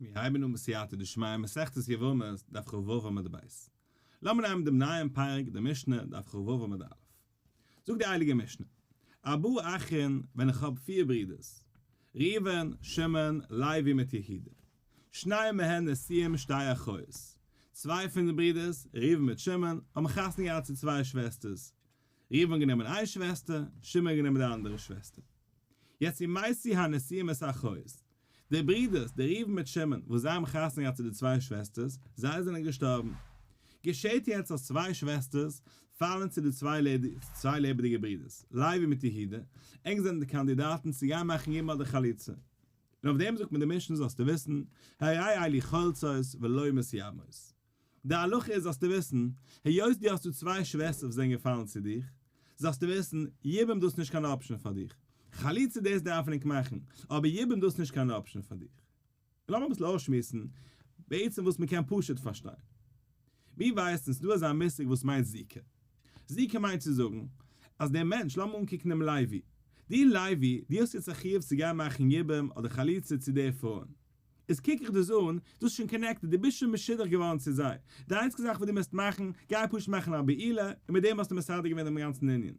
מיר הייבן אן בסייעתא דשמיא מסכת יבמות דף כ"ו עמוד ב'. לאמיר נעמען דעם נייעם פרק די משנה דף כ"ו עמוד א'. זאגט די הייליגע משנה, ארבעה אחין ווען איך האב פיר ברידערס, ראובן, שמעון, לוי מיט יהודה, שניים מהן נשואים שתי אחיות, צוויי פון די ברידערס, ראובן מיט שמעון, האבן חתונה געהאט צו צוויי שוועסטערס, ראובן האט גענומען איין שוועסטער, שמעון האט גענומען די אנדערע שוועסטער. יעצט ומתו הנשואים את האחיות, די ברידערס, די ראובן מיט שמעון, וואס זיי האבן חתונה געהאט צו די צוויי שוועסטערס, זיי זענען געשטארבן. געשעט יעצט אז צוויי שוועסטערס פאלן צו די צוויי לעבעדיגע ברידערס, לוי מיט יהודה, ענק זענען די קאנדידאטן צו גיין מאכן יבום אדער חליצה. און אויף דעם זאגט מען די משנה זאלסטו וויסן, הרי אלו חולצות ולא מתייבמות. די הלכה איז זאלסטו וויסן, היות דו האסט דא צוויי שוועסטער וואס זענען געפאלן צו דיך, זאלסטו וויסן, יבום דאס נישט קיין option פאר דיך. חליצה דאס דארפן ענק מאכן, אבער יבום דאס נישט קיין option פאר דיך. לאמיר אביסל אויסשמועסן בעצם וואס מ'קען פשוט פארשטיין. מיר ווייסן ס'דא אזא מושג וואס מיינט זיקה. זיקה מיינט צו זאגן אז דער מענטש, לאמיר אנקוקן דעם לוי, דו לוי, דו האסט יעצט א חיוב צו גיין מאכן יבום אדער חליצה צו די פרויען. איז קוק איך דאס אן, דו ביסט שוין connected, דו ביסט שוין משודך געווארן צו זיי, די איינציגע זאך וואס דו מוזט מאכן, גיי פשוט מאכן א בעילה, און מיט דעם האסטו מסדר געווען דעם גאנצן ענין.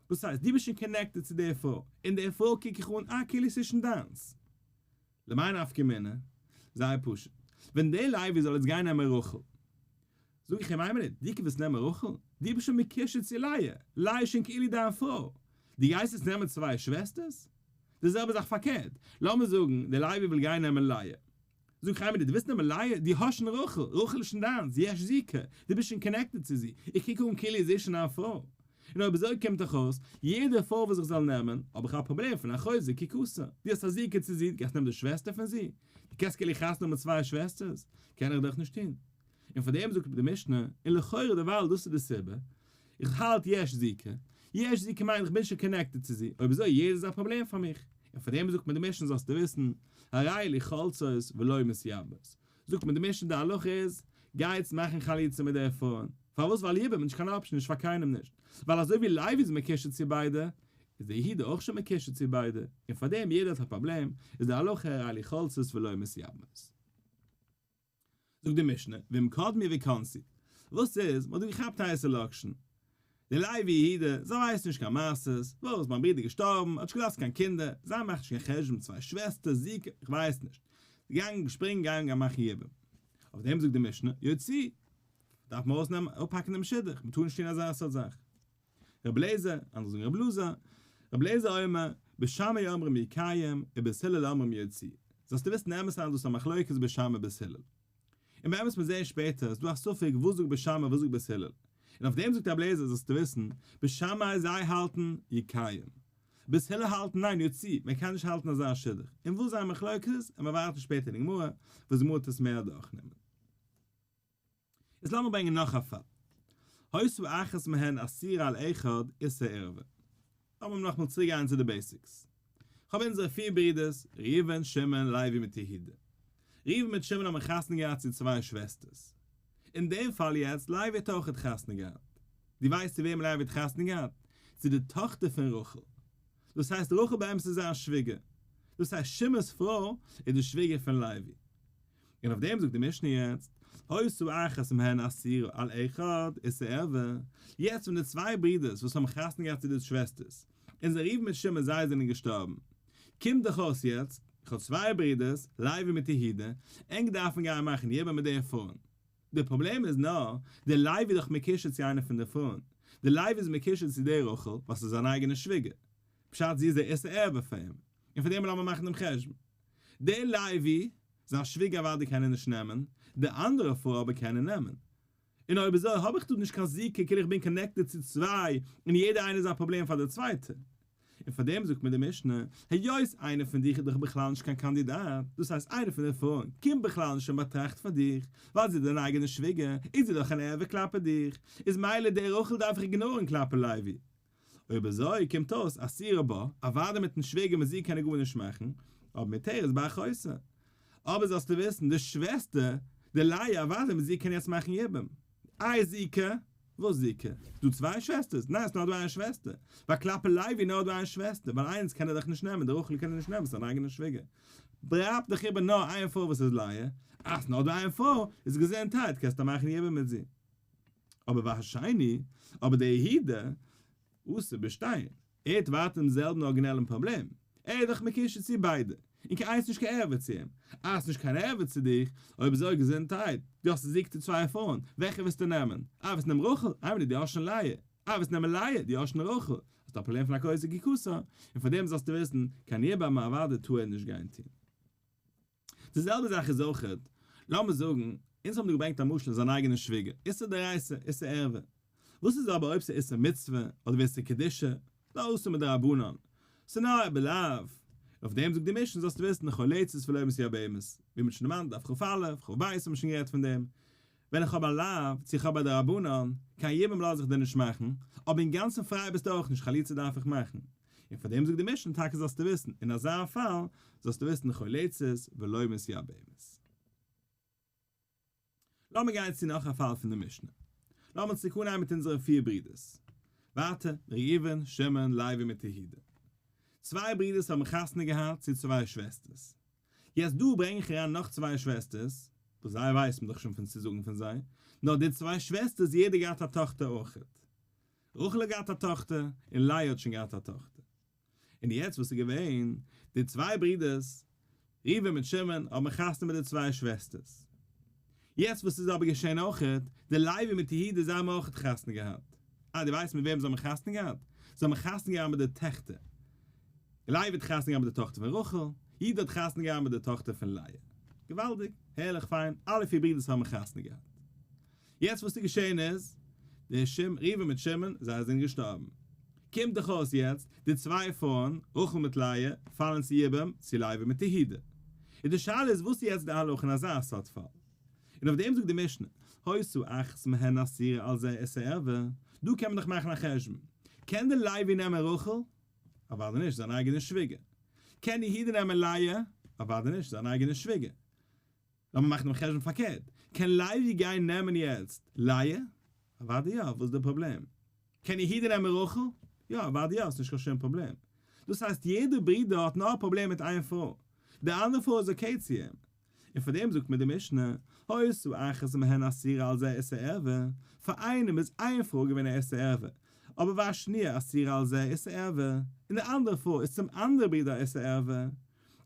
דאס הייסט, דו ביסט שוין connected צו די פרוי, און די פרוי קוק איך אן, אה, כאילו ס'איז שוין דיינס. למאי נפקא מינה? זייער פשוט. ווען דער לוי זאל יעצט גיין נעמען רחל, זאג איך אים, איין מינוט, דו ווילסט נעמען רחל? דו ביסט שוין מקושר צו לאה, לאה איז שוין כאילו דיין פרוי, דו גייסט יעצט נעמען צוויי שוועסטערס? די זעלבע זאך פארקערט, לאמיר זאגן דער לוי וויל גיין נעמען לאה, זאג איך איין מינוט, דו ווילסט נעמען לאה? דו האסט שוין רחל, רחל איז שוין דיינס, יש זיקה, דו ביסט שוין connected צו זי, איך קוק אן כאילו זי איז שוין דיין פרוי. און אויב אזוי קומט דאך אויס, יעדע פרוי וואס איך זאל נעמען, האב איך א פראבלעם פון אחות זקוקתו, דו האסט א זיקה צו זי, דו גייסט נעמען די שוועסטער פון זי? דו קענסט כאילו חתונה האבן מיט צוויי שוועסטערס? קען איך דאך נישט טון. און פאר דעם זאגט די משנה, און לכאורה דערווייל דאס איז די סיבה, איך האלט יש זיקה, יש זיקה מיינט איך בין שוין connected צו זי, אויב אזוי יעדער איז א פראבלעם פאר מיך, און פאר דעם זאגט מען די משנה זאלסטו וויסן, הרי אלו חולצות ולא מתייבמות, זאגט מען די משנה די הלכה איז, גייטס מאכן חליצה מיט די פרויען, פארוואס ווייל יבום איז נישט קיין option נישט פאר קיינעם נישט, ווייל אזוי ווי לוי איז מקושר צו ביידע, איז דער יהודה אויך שוין מקושר צו ביידע, און פאר דעם יעדער האט א פראבלעם, איז די הלכה הרי אלו חולצות ולא מתייבמות. זאגט די משנה, ואם קדמו וכנסו. וואס איז? מ'האט דא געכאפט הייסע לאקשן. די לוי יהודה, זיי ווייסן נישט קיין מעשות, וואס, מיין ברודער געשטארבן, האט נישט געלאזט קיין קינדער, זיי מאכן נישט קיין חשבון, צוויי שוועסטער, זיקה, איך ווייס נישט. געגאנגען געשפרינגען געגאנגען מאכן יבום. אויף דעם זאגט די משנה, יוציאו. דארף מען ארויסנעמען, אפהאקן דעם שידוך, מ'טאר נישט טון אזא סארט זאך. רבי אליעזר, אנדערע זאגן רבי אלעזר, רבי אליעזר אומר, בית שמאי אומרים יקיים, ובית הלל אומרים יוציאו. זאלסטו וויסן אמת אז דאס איז א מחלוקת בית שמאי בית הלל. און באמת מיר זעען שפעטער איז דא א ספק וואס זאגט בית שמאי וואס זאגט בית הלל. און אויף דעם זאגט רבי אליעזר זאלסטו וויסן, בית שמאי זיי האלטן יקיים. בית הלל האלטן ניין יוציאו, מען קען נישט האלטן אזא שידוך. און וואס זייער מחלוקת איז, און מיר ווארטן שפעטער אין די גמרא וואס די גמרא וועט עס מער אדורכנעמען. איז לאמיר ברענגען נאך א פאל. היתה אחת מהן אסורה על אחד איסור ערווה. לאמיר נאכמאל צוריק גיין צו די basics. כ'האב אונזערע פיר ברידערס, ראובן, שמעון, לוי מיט יהודה. ראובן מיט שמעון האבן חתונה געהאט צו צוויי שוועסטערס. אין דעם פאל יעצט, לוי האט אויכעט חתונה געהאט. דו ווייסט צו וועמען לוי האט חתונה געהאט? צו די טאכטער פון רחל. דאס הייסט רחל באמת איז זיין שוויגער. דאס הייסט שמעון'ס פרוי איז די שוויגער פון לוי. און אויף דעם זאגט די משנה יעצט, היתה אחת מהן אסורה על אחד איסור ערווה, יעצט ווען די צוויי ברידערס וואס האבן חתונה געהאט צו די שוועסטערס, און זיי ראובן מיט שמעון זיי זענען געשטארבן, קומט דאך אויס יעצט, איך האב צוויי ברידערס, לוי מיט יהודה, ענק דארפן גיין מאכן יבום מיט די פרויען. די פראבלעם איז נאר, די לוי איז דאך מקושר צו איינע פון די פרויען, די לוי איז מקושר צו די רחל, ווייל ס'איז זיין אייגענע שוויגער, פשט זי איז די איסור ערווה פאר אים, און פאר דעם לאמיר מאכן דעם חשבון. דער לוי, זיין שוויגער אוודאי קען ער נישט נעמען, די אנדערע פרוי אבער קען ער נעמען. און אויב אזוי האב איך דא נישט קיין זיקה כאילו איך בין connected צו צוויי און יעדער איינער איז א פראבלעם פאר די צווייטע. און פאר דעם זאגט מיר די משנה, היות איינער פון דיך איז דאך בכלל נישט קיין קאנדידאט, דאס הייסט איינער פון די פרויען קומט בכלל נישט אין באטראכט פאר דיך, ווייל זי איז דיין אייגענע שוויגער, איז זי דאך אן ערווה כלפי דיך, איז מילא די רחל דארף איך ignore ן כלפי לוי. אויב אזוי קומט אויס אסורה בה, אוודאי מיטן שוויגער מיט זי קען ער גארנישט מאכן, אבער מותרת באחותה. אבער זאלסטו וויסן, די שוועסטער, די לאה, אוודאי מיט זי קען יעצט מאכן יבום. איי זיקה? וואס זיקה? ס'דא צוויי שוועסטערס? ניין ס'נאר דא איין שוועסטער. ווייל כלפי לוי נאר דא איין שוועסטער, ווייל איינס קען ער דאך נישט נעמען, די רחל קען ער נישט נעמען, ס'איז זיין אייגענע שוויגער. בלייבט דאך איבער נאר איין פרוי וואס איז לאה, אז נאר דא איין פרוי איז געזונטהייט קענסטו מאכן יבום מיט זי. אבער והשני, אבער דער יהודה, אסור בשתיהן, ער האט ווייטער דעם זעלבן ארגינעלן פראבלעם, ער איז דאך מקושר צו ביידע, און קיין איינס נישט קיין ערווה צו אים, אז ס'נישט קיין ערווה צו דיך, אויב אזוי געזונטהייט, דו האסט זיג צו צוויי פרויען, וועלכע וועסטו נעמען? אה וועסט נעמען רחל? איין מינוט דו האסט שוין לאה, אה וועסט נעמען לאה, דו האסט שוין רחל, האסט א פראבלעם פון אחותו זקוקתה, און פאר דעם זאלסטו וויסן, קיין יבום אוודאי טאר ער נישט גיין טון. די זעלבע זאך איז אויכעט, לאמיר זאגן, אונז האבן דא געברענגט א משל זיין אייגענע שוויגער, איסור דאורייתא, איסור ערווה. וואס איז אבער אויב ס'איז איסור מצוה, אדער איסור קדושה, נאר אסור מדרבנן, ס'נאר א בלאו. אויף דעם זאגט די משנה זאלסטו וויסן חולצת ולא מתייבמת, ווי מ'האט שוין דערמאנט דף כ"א, כ"ב האט מען שוין גערעדט פון דעם, ווען איך האב א לאו, צו איך האב א דרבנן, קיין יבום לאז איך דיר נישט מאכן, אבער אינגאנצן פריי ביסטו אויך נישט, חליצה דארף איך מאכן. און פאר דעם זאגט די משנה טאקע זאלסטו וויסן, אין אזא פאל זאלסטו וויסן חולצת ולא מתייבמת. לאמיר גיין צו נאך א פאל פון די משנה. לאמיר צוריק אנהייבן מיט אונזערע פיר ברידערס. ווייטער, ראובן, שמעון, לוי מיט יהודה. צוויי ברידערס האבן חתונה געהאט צו צוויי שוועסטערס. יעצט דא ברענג איך אריין נאך צוויי שוועסטערס, וואס זיי ווייסט מען דאך שוין פון צו זאגן פון זיי, נאר די צוויי שוועסטערס יעדער געהאט א טאכטער אויכעט. רחל האט געהאט א טאכטער, און לאה האט שוין געהאט א טאכטער. און יעצט וואס איז געווען, די צוויי ברידערס, ראובן מיט שמעון, האבן חתונה מיט די צוויי שוועסטערס. יעצט וואס איז אבער געשען אויכעט, די לוי מיט יהודה זיי האבן אויכעט חתונה געהאט. אה, דו ווייסט מיט וועם זיי האבן חתונה געהאט? זיי האבן חתונה געהאט מיט די טעכטער. לוי האט חתונה געהאט מיט די טאכטער פון רחל, יהודה האט חתונה געהאט מיט די טאכטער פון לאה. געוואלדיג, הערליך פיין, אלע פיר ברידערס האבן חתונה געהאט. יעצט וואס איז געשען איז, די שמ, ראובן מיט שמעון, זיי זענען געשטארבן. קומט דאך אויס יעצט, די צוויי פרויען, רחל מיט לאה, פאלן צו יבום, צו לוי מיט יהודה. און די שאלה איז וואס איז יעצט די הלכה אין אזא סארט פאל? און אויף דעם זאגט די משנה, היתה אחת מהן אסורה על זה איסור ערווה, דא קען מען דאך מאכן א חשבון, קען די לוי נעמען רחל? אוודאי נישט, זיין אייגענע שוויגער. קען יהודה נעמען לאה? אוודאי נישט, זיין אייגענע שוויגער. לאמיר מאכן דעם חשבון פארקערט, קען לוי גיין נעמען יעצט לאה? אוודאי יא, וואס איז די פראבלעם? קען יהודה נעמען רחל? יא, אוודאי יא, ס'נישט קיין שום פראבלעם. דאס הייסט יעדער ברודער האט נאר א פראבלעם מיט איין פרוי, די אנדערע פרוי איז okay צו אים. און פאר דעם זאגט מיר די משנה, היתה אחת מהן אסורה על זה איסור ערווה, פאר איינעם איז איין פרוי געווען א איסור ערווה, אבער והשניה אסורה על זה איסור ערווה, און די אנדערע פרוי איז צום אנדערע ברודער א איסור ערווה.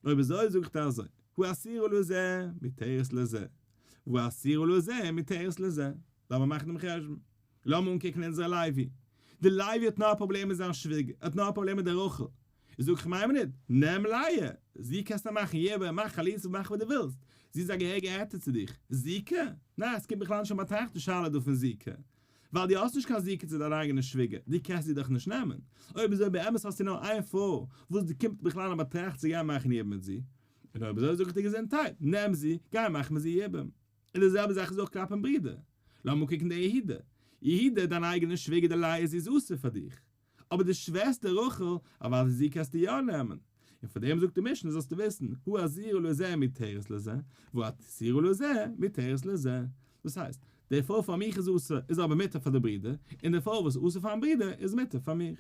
אויב אזוי זאגט ער אזוי, האסורה לזה מותרת לזה, והאסורה לזה מותרת לזה. לאמיר מאכן דעם חשבון. לאמיר אנקוקן אונזערע לוי. די לוי האט נאר א פראבלעם מיט זיין שוויגער, ער האט נאר א פראבלעם מיט די רחל. זאג איך אים איין מינוט, נעם לאה, זי קענסטו מאכן יבום, מאך חליצה, מאך וואס דו ווילסט, זי איז א געהעריגע היתר צו דיך. זיקה? ניין, עס קומט בכלל נישט אין באטראכט די שאלה דא פון זיקה. ווייל דו האסט נישט קיין זיקה צו דיין אייגענע שוויגער, דו קענסט זי דאך נישט נעמען. אויב אזוי באמת האסטו נאר איין פרוי וואס דו קומט בכלל אין באטראכט צו גיין מאכן יבום מיט זי. און אויב אזוי זאג איך דיר געזונטהייט, נעם זי, גיי מאך מיט זי יבום. און די זעלבע זאך איז אויך כלפי ברידער. לאמיר קוקן די יהודה. יהודה, דיין אייגענע שוויגער די לאה זי איז אסור פאר דיך. אבער די שוועסטער רחל, אוודאי זי קענסטו יא נעמען. און פאר דעם זאגט די משנה זאלסטו וויסן, האסורה לזה מותרת לזה, והאסורה לזה מותרת לזה. דאס הייסט, די פרוי פאר מיך איז אסור, איז אבער מותר פאר די ברודער, און די פרוי וואס איז אסור פארן ברודער איז מותר פאר מיך.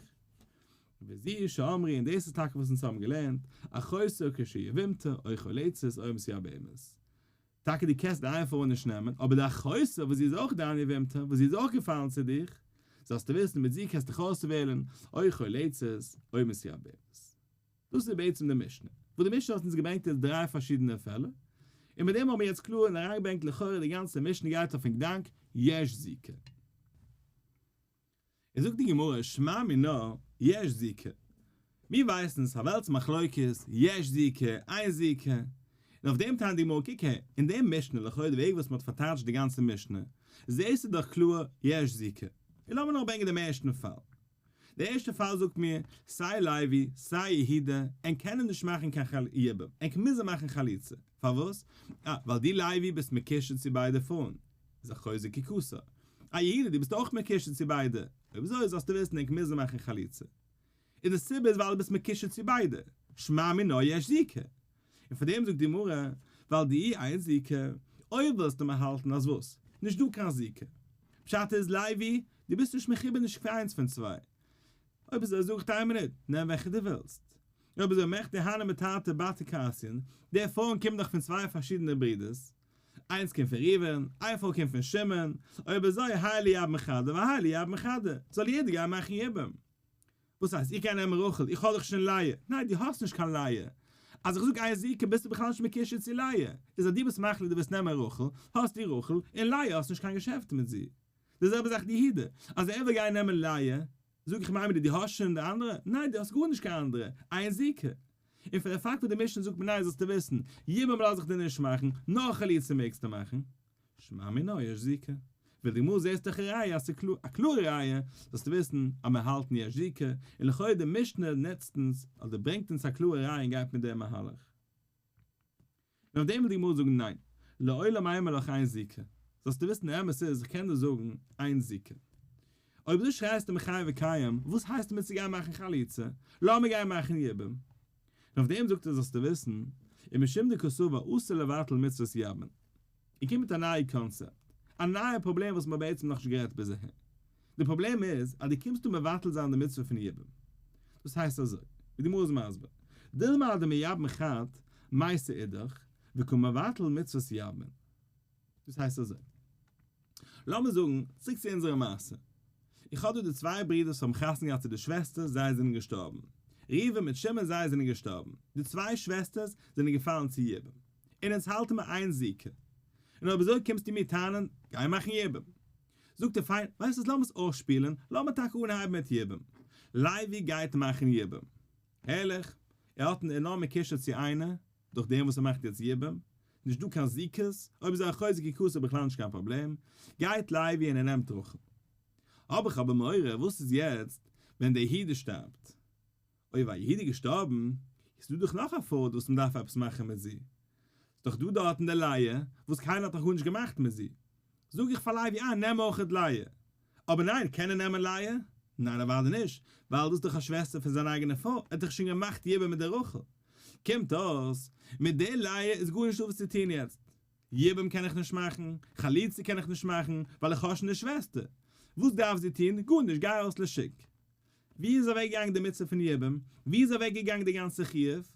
וזהו שאמרו, און דאס איז טאקע וואס אונז האבן געלערנט, אחותו כשיבמתו, או חולצת או מתייבמת. טאקע דו קענסט דיין פרוי נישט נעמען, אבער די אחותו וואס זי איז אויך דיין יבמתה, וואס זי איז אויך געפאלן צו דיך, זאלסטו וויסן מיט זי קענסטו דיך אויסוועלן, או חולצת, או מתייבמת. דאס איז בעצם די משנה. וואס די משנה האט אונז געברענגט איז דריי פארשידענע פעלער, און מיט דעם האבן מיר יעצט קלאר און אריינגעברענגט לכאורה די גאנצע משנה גייט אויפן געדאנק יש זיקה. און זאגט די גמרא שמע מינה יש זיקה, מיר ווייסן ס'איז א וועלטס מחלוקת, יש זיקה, אין זיקה, און אויף דעם טענה'ט די גמרא קוק הער, אין דעם משנה לכאורה די וועג וואס מ'האט פארטייטשט די גאנצע משנה, זעהסטו דאך קלאר יש זיקה, און לאמיר נאר ברענגען דעם ערשטן פאל. דער ערשטער פאל זאגט מיר, סיי לוי, סיי יהודה, ענק קענען נישט מאכן קיין יבום, ענק מוזן מאכן חליצה. פארוואס? אה, ווייל דו לוי ביסט מקושר צו ביידע פרויען. איז אחותו זקוקתה. אה יהודה, דו ביסט אויך מקושר צו ביידע. אויב אזוי זאלסטו וויסן ענק מוזן מאכן חליצה. און די סיבה איז ווייל דו ביסט מקושר צו ביידע. שמע מינה יש זיקה. און פאר דעם זאגט די גמרא, ווייל דאי אין זיקה, אויב ווילסטו מיר האלטן אז וואס? נישט דא קיין זיקה. פשט איז לוי, דו ביסט נישט מחובר נישט קיין איינס פון צוויי. אויב אזוי זאג איך איין מינוט, נעם וועלכע דו ווילסט. אויב אזוי מכדי הני מתרתי בתי קאתיין, די פרויען קומען דאך פון צוויי פארשידענע ברידערס, איינס קומט פון ראובן, איין פרוי קומט פון שמעון, אויב אזוי האי ליבמה חדא והאי ליבמה חדא, זאל יעדער גיין מאכן יבום. וואס הייסט איך גיי נעמען רחל, איך האב דאך שוין לאה, ניין דו האסט נישט קיין לאה, אז איך זאג אין זיקה ביסטו בכלל נישט מקושר צו לאה, איז אז דו ביסט מחליט דו ווילסט נעמען רחל, האסטו רחל, און לאה האסט נישט קיין געשעפט מיט זי. די זעלבע זאך די יהודה, אז ער וויל גיין נעמען לאה, זאג איך מיין דו האסט שוין די אנדערע? ניין דו האסט גארנישט קיין אנדערע, אין זיקה. און פון די פאקט וואס די משנה זאגט מיר ניין זאלסטו וויסן, יבום לאז איך דיר נישט מאכן, נאר חליצה מעגסטו מאכן. שמע מינה יש זיקה. וויל די גמרא זעסט דאך א ראיה אז ס'איז קלאר, א קלארע ראיה, זאלסטו וויסן אז מיר האלטן יש זיקה, און לכאו' די משנה נוצט אונז, אדער ברענגט אונז א קלארע ראיה און גייט מיט דעם מהלך. און אויף דעם וויל די גמרא זאגן ניין, לעולם אימא לך אין זיקה, זאלסטו וויסן די אמת איז איך קען דיר זאגן אין זיקה. אויב דו שרייסט אים חי וקיים, וואס הייסט מיר צו גיין מאכן חליצה, לאמיר גיין מאכן יבום. און אויף דעם זאגט ער זאלסטו וויסן, ומשום דקסבר אסור לבטל מצוות יבמין. און קומט מיט א נייע קאנצעפט, א נייע פראבלעם וואס מ'האט בעצם נאכנישט גערעדט ביז אהער. די פראבלעם איז אז דו קומסט דא מבטל זיין די מצוה פון יבום. דאס הייסט אזוי, ווי די גמרא איז מסביר, דילמא דמייבם חד מייתא אידך, וקא מבטל מצוות יבמין. דאס הייסט אזוי, לאמיר זאגן, צוריק צו אונזערע מעשה. איך האב דא די צוויי ברידער וואס האבן חתונה געהאט צו די שוועסטערס, זיי זענען געשטארבן. ראובן מיט שמעון זיי זענען געשטארבן. די צוויי שוועסטערס זענען געפאלן צו יבום. און אונז האלטן מיר אין זיקה. און אויב אזוי קומסטו מיר טענה'ן, גיי מאכן יבום. זאגט ער פיין, ווייסט וואס לאמיר עס אויסשפילן, לאמיר טאקע אנהייבן מיט יבום. לוי גייט מאכן יבום. הערליך, ער האט אן ענארמע קשר צו איינער, דורך דעם וואס ער מאכט יעצט יבום. נישט דא קיין זיקות, אויב איז ער א חוזק יקרות איז בכלל נישט קיין פראבלעם. גייט לוי און ער נעמט רחל. האב איך אבער מורא, וואס איז יעצט ווען דער יהודה שטארבט? אויב א יהודה געשטארבן, איז דא דאך נאך א פרוי וואס מען דארף עפעס מאכן מיט זי. איז דאך דא דארטן די לאה, וואס קיינער האט נאך גארנישט געמאכט מיט זי. זאג איך פאר לוי אה, נעם אויכעט לאה. אבער ניין, קען ער נעמען לאה? ניין אוודאי נישט, ווייל דאס איז דאך א שוועסטער פון זיין אייגענע פרוי, ער האט דאך שוין געמאכט יבום מיט די רחל. קומט אויס, מיט די לאה איז גארנישט דא וואס צו טון יעצט. יבום קען איך נישט מאכן, חליצה קען איך נישט מאכן, ווייל איך האב שוין די שוועסטער. וואס דארף זי טון? גארנישט, גיי ארויס לשוק. ווי איז אוועק געגאנגען די מצוה פון יבום? ווי איז אוועק געגאנגען די גאנצע חיוב?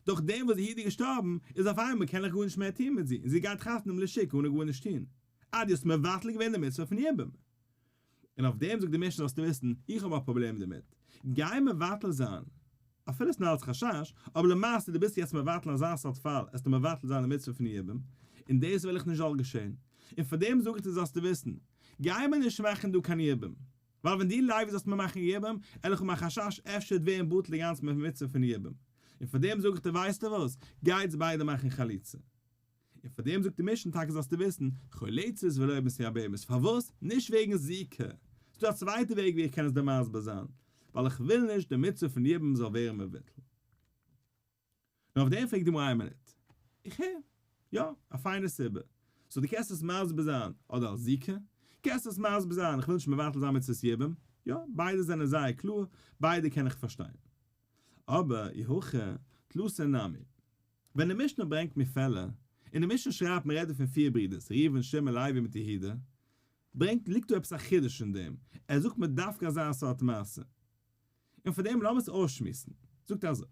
דורך דעם וואס יהודה איז געשטארבן, איז אויף איינמאל קען איך גארנישט מער טון מיט זי, און זי גייט חתונה האבן לשוק אנע גארנישט טון. אה, דו האסט מבטל געווען די מצוה פון יבום. און אויף דעם זאגט די משנה זאלסטו וויסן, איך האב א פראבלעם דערמיט. גיי מבטל זיין, אפילו עס איז נאר אלס חשש, אבער למעשה דו ביסט יעצט מבטל אזא סארט פאל, עסטו מבטל זיין די מצוה פון יבום, און דאס וויל איך נישט זאל געשען. און פאר דעם זאג איך דיר זאלסטו וויסן, גיי מיר נישט מאכן דא קיין יבום. ווייל ווען דו לוי זאלסט מיר מאכן יבום, על איך האבן א חשש אפשר וועט ווערן בטל די גאנצע מצוה פון יבום. און פאר דעם זאג איך דיר ווייסטו וואס, גייטס ביידע מאכן חליצה. און פאר דעם זאגט די משנה טאקע זאלסטו וויסן, חולצת ולא מתייבמת, פארוואס? נישט וועגן זיקה, ס'דא א צווייטע וועג ווי איך קען עס דיר מסביר זיין, ווייל איך וויל נישט די מצוה פון יבום זאל ווערן מבוטל. נאר אויף דעם פרעגט די גמרא איין מינוט. איך הער. יא, א פיינע סיבה. so דו קענסט עס מסביר זיין אדער אלס זיקה, קענסט עס מסביר זיין איך וויל נישט מבטל זיין מצוות יבום, יא, ביידע זענען זייער קלאר, ביידע קען איך פארשטיין. אבער אי הכי תלתא נמי. ווען די משנה ברענגט מיר פעלער, און די משנה שרייבט מען רעדט דא פון פיר ברידערס, ראובן, שמעון, לוי מיט יהודה, ברענגט ליגט דא עפעס א חידוש אין דעם, ער זאגט מיר דווקא אזא סארט מעשה. און פאר דעם לאמיר עס אויסשמועסן. זאגט ער אזוי,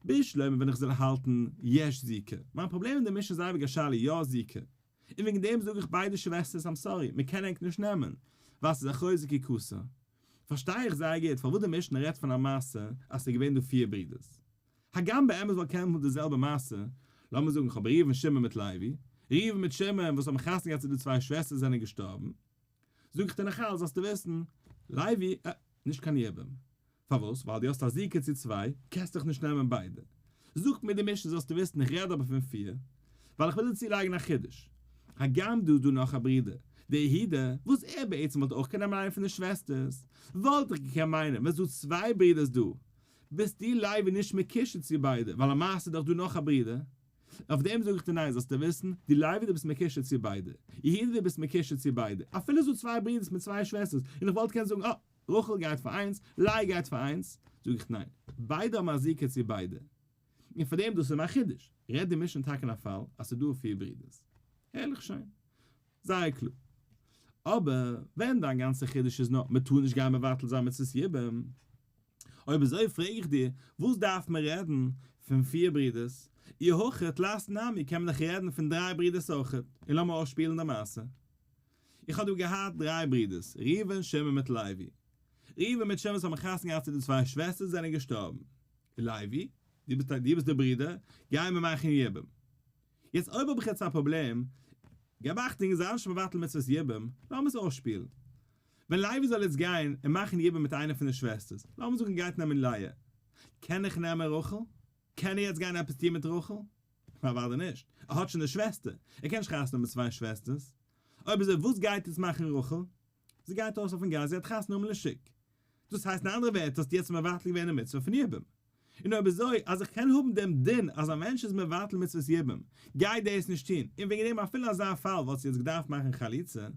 בשלמא ווען איך זאל האלטן יש זיקה, מיין פראבלעם אין די משנה איז אייביג א שאלה יא זיקה, און וועגן דעם זאג איך ביידע שוועסטערס I'm sorry, מען קען ענק נישט נעמען, ווייל ס'איז א חוזק יקוסה. פארשטיי איך זייער גוט פארוואס די משנה רעדט פון א מעשה אז ס'איז געווען דא פיר ברידערס. הגם באמת וואלט קענען האבן די זעלבע מעשה, לאמיר זאגן איך האב ראובן שמעון מיט לוי, ראובן מיט שמעון וואס האבן חתונה געהאט צו די צוויי שוועסטערס זענען געשטארבן, זאג איך דיר נאכאלץ זאלסטו וויסן, לוי, אה, נישט קיין יבום. פארוואס? ווייל דו האסט א זיקה צו צוויי, קענסט דאך נישט נעמען ביידע. זאגט מיר די משנה זאלסטו וויסן איך רעד אבער פון פיר, ווייל איך וויל דיר צולייגן א חידוש. הגם דא איז דא נאך א ברודער, דער יהודה, וואס ער בעצם וואלט אויך קענען נעמען איינע פון די שוועסטערס, וואלט איך געקענט מיינען ווען ס'איז דא צוויי ברודערס דא, ביסטו לוי נישט מקושר צו ביידע, ווייל למעשה איז דאך דא נאך א ברודער. אויף דעם זאג איך דיר ניין זאלסטו וויסן, דו לוי דו ביסט מקושר צו ביידע, יהודה דו ביסט מקושר צו ביידע, אפילו ס'איז דא צוויי ברודערס מיט צוויי שוועסטערס, און איך וואלט געקענט זאגן אה, רחל גייט פאר איינס, לאה גייט פאר איינס, זאג איך ניין, ביידע האבן א זיקה צו ביידע, און פאר דעם דאס איז מיין חידוש, רעדט די משנה טאקע אין א פאל אז ס'איז דא פיר ברודערס. הערליך שיין. זייער קלאר. אבער ווען דיין גאנצע חידוש איז נאר מ'טאר נישט גיין מבטל זיין מצות יבום. אויב אזוי פרעג איך דיר, וואס דארף מען רעדן פון פיר ברידערס? אי הכי תלת נמי קען מען דאך רעדן פון דריי ברידערס אויכעט, און לאמיר אויסשפילן די מעשה. איך האב דא געהאט דריי ברידערס, ראובן, שמעון מיט לוי. ראובן מיט שמעון האבן חתונה געהאט צו די צוויי שוועסטערס זענען געשטארבן. לוי, דו ביסט דו ביסט דער ברודער, גיי מיר מאכן יבום. יעצט אויב האב איך יעצט א פראבלעם, געב אכטונג זיי נישט מבטל מצוות יבום, לאמיר עס אויסשפילן. ווען לוי זאל יעצט גיין און מאכן יבום מיט איינע פון די שוועסטערס, לאמיר זאגן גייט נעמען לאה, קען איך נעמען רחל? קען ער יעצט גיין עפעס טון מיט רחל? אוודאי נישט, ער האט שוין די שוועסטער, ער קען נישט חתונה האבן מיט צוויי שוועסטערס. אויב אזוי וואס גייט יעצט מאכן רחל? זי גייט אויס אויפן גאס, זי האט חתונה האבן לשוק. דאס הייסט אין אנדערע ווערטער האסטו יעצט מבטל געווען די מצוה פון יבום. און אויב אזוי אז איך קען האבן דעם דין אז א מענטש איז מבטל מצוות יבום, גיי דאס נישט טון, און וועגן דעם אפילו אזא פאל וואלסטו יעצט געדארפט מאכן חליצה.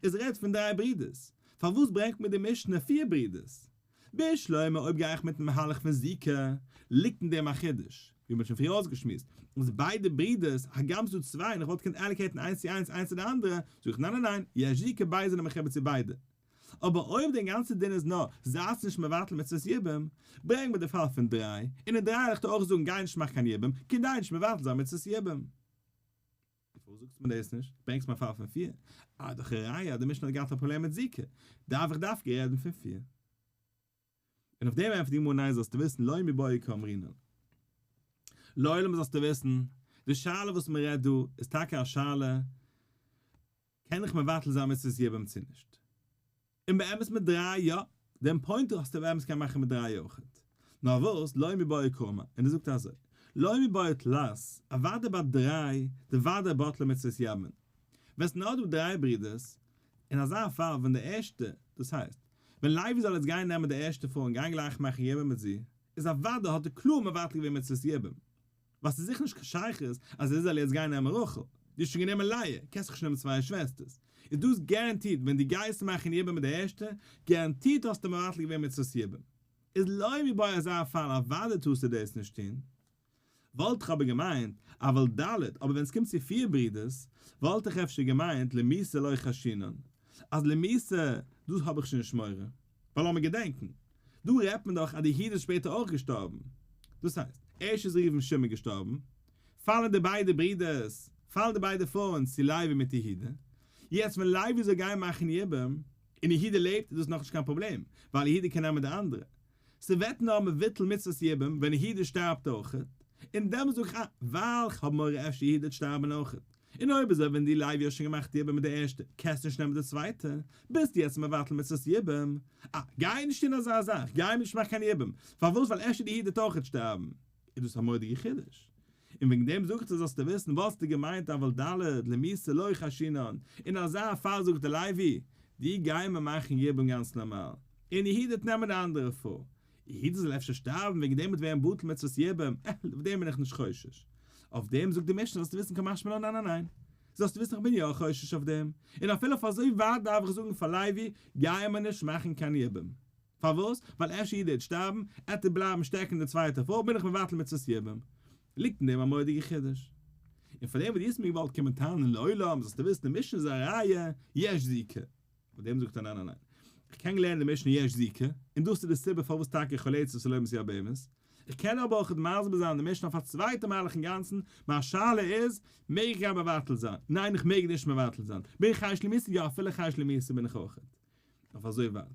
איז רעדט פון דריי ברידערס, פארוואס ברענגט מיר די משנה פיר ברידערס? בשלמא אויב גיי איך מיטן מהלך פון זיקה, ליגט אין דעם א חידוש, ווי מ'האט שוין פריער אויסגעשמועסט, אז ביידע ברידערס, הגם ס'דא צוויי און איך וואלט געקענט allocate ן איינס צו איינס איינס צו די אנדערע, זאג איך ניין ניין ניין, יש זיקה ביידע זענען מחובר צו ביידע. אבער אויב דער גאנצער דין איז נאר זייטס נישט מבטל מצוות יבום, ברענג מיר די פאל פון דריי, און אין דריי וועל איך דיר אויך זאגן גיי נישט מאך קיין יבום, כדי נישט מבטל זיין מצוות יבום. פארוואס זאגסטו מיר דאס נישט? ברענגסט מיר א פאל פון פיר. אה, דאך א ראיה אז די משנה האט געהאט א פראבלעם מיט זיקה, דארף איך דווקא רעדן פון פיר. און אויף דעם ענטפערט די גמרא ניין זאלסטו וויסן לא מיבעיא קאמרינן. לעולם זאלסטו וויסן, די שאלה וואס מען רעדט דא איז טאקע א שאלה קען איך מבטל זיין מצוות יבום צו נישט. און באמת מיט דריי יא, דעם point האסטו באמת קען מאכן מיט דריי אויכעט. נאר וואס, לא מיבעיא קאמר, און ער זאגט אזוי, לא מיבעיא תלת, אוודאי ביי דריי, דוודאי בטלה מצוות יבמין. ווען ס'איז נאר דא דריי ברידערס, אין אזא פאל ווען די ערשטע, דאס הייסט, ווען לוי זאל יעצט גיין נעמען די ערשטע פרוי און גיין גלייך מאכן יבום מיט זי, איז אוודאי האט ער קלאר מבטל געווען מצוות יבום. ווייל ס'איז זיכער נישט קיין שייכות אז ער זאל יעצט גיין נעמען רחל, דו האסט שוין גענומען לאה, קענסט דאך נישט נעמען צוויי שוועסטערס, איז דאס guaranteed ווען דו גייסט מאכן יבום מיט די ערשטע, guaranteed האסטו מבטל געווען מצוות יבום. איז לא מיבעיא אזא פאל אוודאי טארסטו דאס נישט טון. וואלט איך אבער געמיינט, אבל ד', אבער ווען ס'קומט צו פיר ברידערס, וואלט איך אפשר געמיינט למיתה לא חיישינן, אז למיתה, דאס האב איך שוין נישט מורא. ווייל לאמיר געדענקן, דא רעדט מען דאך אז די יהודה איז שפעטער אויך געשטארבן. דאס הייסט, ערשט איז ראובן שמעון געשטארבן, פאלן די ביידע ברידערס, פאלן די ביידע פרויען צו לוי מיט יהודה. יעצט ווען לוי זאל גיין מאכן יבום, און יהודה לעבט איז דאס נאכנישט קיין פראבלעם, ווייל יהודה קען נעמען די אנדערע. ס'ווערט נאר מבוטל מצוות יבום ווען יהודה שטארבט אויכעט, און דעמאלס זאג איך אה, ווייל כ'האב מורא אפשר יהודה וועט שטארבן אויכעט. און אויב אזוי ווען דו לוי האסט שוין געמאכט יבום מיט די ערשטע, קענסטו נישט נעמען די צווייטע, ביסטו יעצט מבטל מצוות יבום. אה, גיי נישט טון אזא זאך, גיי נישט מאך קיין יבום, פארוואס ווייל אפשר די יהודה וועט אויכעט שטארבן. איז דאס א מורא'דיגע חידוש. און וועגן דעם זאג איך דיר זאלסטו וויסן, וואלסטו געמיינט אבל ד' למיתה לא חיישינן, אין אזא פאל זאגט די לוי, דו גיי מיר מאכן יבום גאנץ נארמאל, און יהודה וועט נעמען די אנדערע פרוי, יהודה זאל אפשר שטארבן וועגן דעם וועט ווערן בטל מצוות יבום, אה, אויף דעם בין איך נישט חושש. אויף דעם זאגט די משנה זאלסטו וויסן קא משמע לן ניין ניין ניין, זאלסטו וויסן איך בין יא חושש אויף דעם, און אפילו אויף אזוי ווייט דארף איך זאגן פאר לוי, גיי מיר נישט מאכן קיין יבום. פארוואס? ווייל אפשר יהודה וועט שטארבן, עט ער בלייבן שטעקן די צווייטע פרוי, בין איך מבטל מצוות יבום. ליגט אין דעם א מורא'דיגע חידוש. און פאר דעם וואס דו האסט מיר געוואלט קומען טענה'ן לעולם זאלסטו וויסן די משנה איז א ראיה, יש זיקה. אויף דעם זאגט ער ניין ניין ניין. איך קען לערנען די משנה יש זיקה, און דאס איז די סיבה פארוואס טאקע חולצות ולא מתייבמות. איך קען אבער אויך מסביר זיין די משנה אויף א צווייטע מהלך אינגאנצן, מיין שאלה איז, מעג איך גיין מבטל זיין? ניין איך מעג נישט מבטל זיין. בין איך חייש למיתה? יא אפילו חייש למיתה בין איך אויך. אויף אזוי ווייט.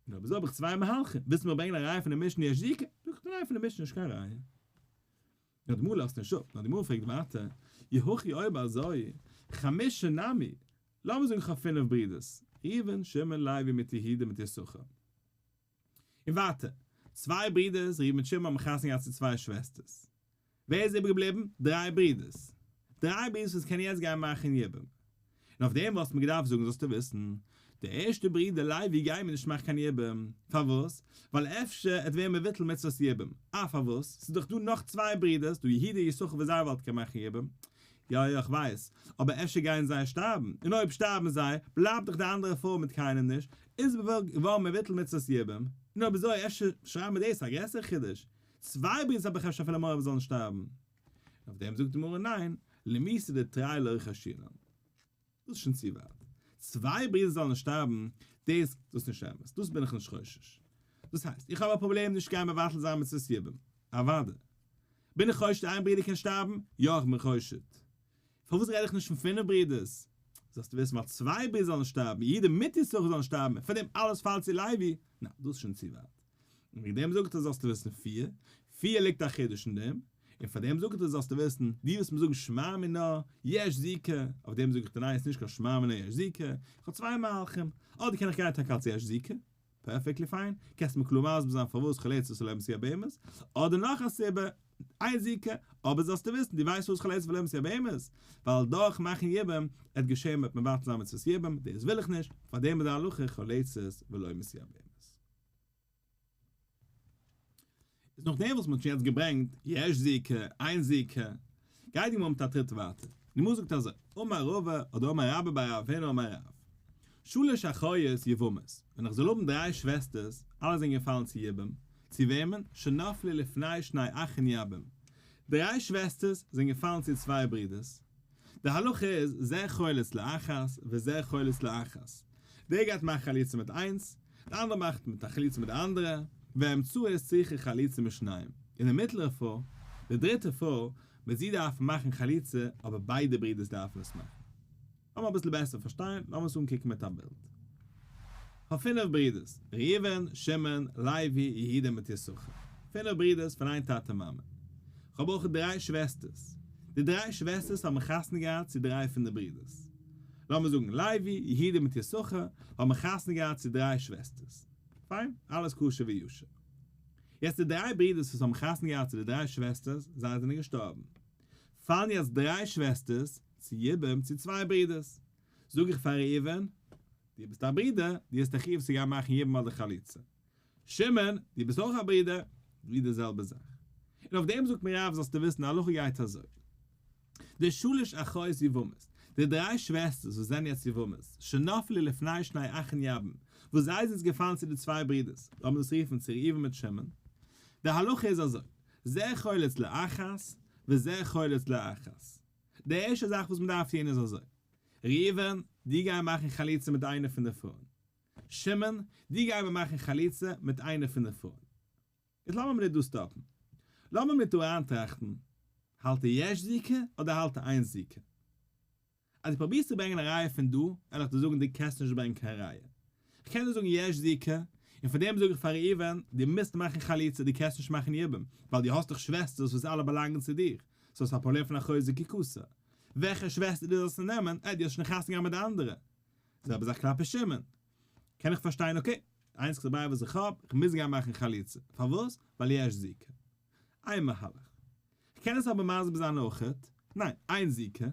און אויב אזוי האב איך צוויי מהלכים. ווילסט מיר ברענגען א ראיה פון די משנה יש זיקה? זאג איך די ראיה פון די משנה איז נישט קיין ראיה. נאר די גמרא לאזט נישט אפ, נאר די גמרא פרעגט ווייטער, אי הכי אויב אזוי, חמשה נמי, לאמיר זאגן איך האב פינף ברידערס, ראובן, שמעון, לוי מיט יהודה מיט יששכר. און ווייטער, צוויי ברידערס, ראובן מיט שמעון האבן חתונה געהאט צו צוויי שוועסטערס. ווער איז איבערגעבליבן? דריי ברידערס. דריי ברידערס וואס קענען יעצט גיין מאכן יבום. און אויף דעם וואלסטו מיר געדארפט זאגן זאלסטו וויסן, דער ערשטער ברודער לוי גייט מיר נישט מאכן קיין יבום. פארוואס? ווייל אפשר עט ווערן מבוטל מצוות יבום. אה פארוואס? ס'איז דאך דא נאך צוויי ברידערס, דא יהודה יששכר וואס זיי וואלטן קענען מאכן יבום. יא יא איך ווייס, אבער אפשר גייען זיי שטארבן, און אויב שטארבן זיי, בלייבט דאך די אנדערע פרוי מיט קיינעם נישט, איז געווארן מבוטל מצוות יבום. און אויב אזוי אפשר שרייבן מיר דאס א גרעסערע חידוש, צוויי ברידערס האב איך אפשר אפילו מורא וואס זאלן שטארבן. און אויף דעם זאגט די גמרא ניין, למיתה דתרי לא חיישינן. דאס איז שוין צו ווייט. צוויי ברידער זאלן שטארבן, דאס דאס נישט אמת, דאס בין איך נישט חושש. דאס הייסט, איך האב א פראבלעם נישט גיין מבטל זיין מצוות יבום. אוודאי. בין איך חושד איין ברודער קען שטארבן? יא איך בין חושד. פארוואס רעד איך נישט פון פינף ברודערס? זאלסטו וויסן ווייל צוויי ברודער זאלן שטארבן, יהודה מיט יששכר זאלן שטארבן, און פאר דעם אלעס פאלט צו לוי? נא, דאס איז שוין צו ווייט. און וועגן דעם זאגט ער זאלסטו וויסן פיר, פיר ליגט א חידוש אין דעם, און פאר דעם זאגט ער זאלסטו וויסן, דו וועסט מיר זאגן שמע מינה, יש זיקה, אויף דעם זאג איך דיר ניין, עס איז נישט קיין שמע מינה יש זיקה, איך האב צוויי מהלכים, אדער קען איך גיין טאקע אלס יש זיקה, perfectly fine, קענסט מיר קלאר מסביר זיין פארוואס חולצת ולא מתייבמת, אדער נאך א סיבה, אין זיקה, אבער זאלסטו וויסן, דו ווייסט פארוואס חולצת ולא מתייבמת? ווייל דורך מאכן יבום, עט געשען וועט מבטל זיין מצוות יבום, דאס וויל איך נישט, פארדעם איז די הלכה חולצת ולא מתייבמת. איז נאכדעם וואס מ'האט שוין יעצט געברענגט יש זיקה, אין זיקה, גייט די גמרא מיט א טריט ווייטער. די גמרא זאגט אזוי, אמר רבא, אדער אמר רבה בר רב הונא אמר רב, שלש אחיות יבמות, ווען איך זאל האבן דריי שוועסטערס, אלע זענען געפאלן צו יבום, צו וועמען? שנפלו לפני שני אחין יבם, דריי שוועסטערס זענען געפאלן צו צוויי ברידערס, די הלכה איז, זה חולץ לאחת וזה חולץ לאחת. דער גייט מאכן חליצה מיט איינס, די אנדערע מאכט מיט א חליצה מיט די אנדערע, והאמצעית צריכה חליצה משניהם. און די מיטלערע פרוי, די דריטע פרוי, וועט זי דארפן מאכן חליצה, אבער ביידע ברידערס דארפן עס מאכן. לאמיר אביסל בעסער פארשטיין, לאמיר עס אנקוקן מיט א בילד. כ'האב פינף ברידערס, ראובן, שמעון, לוי, יהודה מיט יששכר. פינף ברידערס פון איין טאטע מאמע. כ'האב אויך דריי שוועסטערס. די דריי שוועסטערס האבן חתונה געהאט צו דריי פון די ברידערס. לאמיר זאגן לוי, יהודה מיט יששכר האבן חתונה געהאט צו דריי שוועסטערס. פיין, אלעס כשר וישר. יעצט די דריי ברידערס וואס האבן חתונה געהאט צו די דריי שוועסטערס, זיי זענען געשטארבן. פאלן יעצט דריי שוועסטערס צו יבום צו צוויי ברידערס. זאג איך פאר ראובן, דו ביסט א ברודער, דו האסט א חיוב צו גיין מאכן יבום אדער חליצה. שמעון, דו ביסט אויך א ברודער, ווי די זעלבע זאך. און אויף דעם זאגט מיר רב זאלסטו וויסן די הלכה גייט אזוי. די שלש אחיות יבמות, די דריי שוועסטערס וואס זענען יעצט יבמות, שנפלו לפני שני אחין יבם, וואס זיי זענען געפאלן צו די צוויי ברודערס, לאמיר דאס רופן צו ראובן מיט שמעון, די הלכה איז אזוי, זה חולץ לאחת, וזה חולץ לאחת. די ערשטע זאך וואס מען דארף טון איז אזוי, ראובן, דו גיי מאכן חליצה מיט איינע פון די פרויען. שמעון, דו גיי מיר מאכן חליצה מיט איינע פון די פרויען. איז לאמיר מינוט דא stop ן. לאמיר מינוט דא אריינטראכטן, האלט ער יש זיקה אדער האלט ער אין זיקה? אז דו פרובירסט צו ברענגען א ראיה פון דא, וועל איך דיר זאגן דו קענסט נישט ברענגען קיין ראיה. איך קען דיר זאגן יש זיקה, און פאר דעם זאג איך פאר ראובן, דו מוזט מאכן חליצה, דו קענסט נישט מאכן יבום, ווייל דו האסט דאך שוועסטערס וואס אלע באלאנגען צו דיר, סאו ס'איז א פראבלעם פון אחות זקוקתו. וועלכע שוועסטער דו זאלסט נעמען, אה, דו האסט שוין חתונה געהאט מיט די אנדערע. זעלבע זאך כלפי שמעון. קען איך פארשטיין okay, די איינציגסטע ברירה וואס איך האב, איך מוז גיין מאכן חליצה. פארוואס? ווייל יש זיקה. איין מהלך. כ'קען עס אבער מסביר זיין אויכעט, ניין, אין זיקה.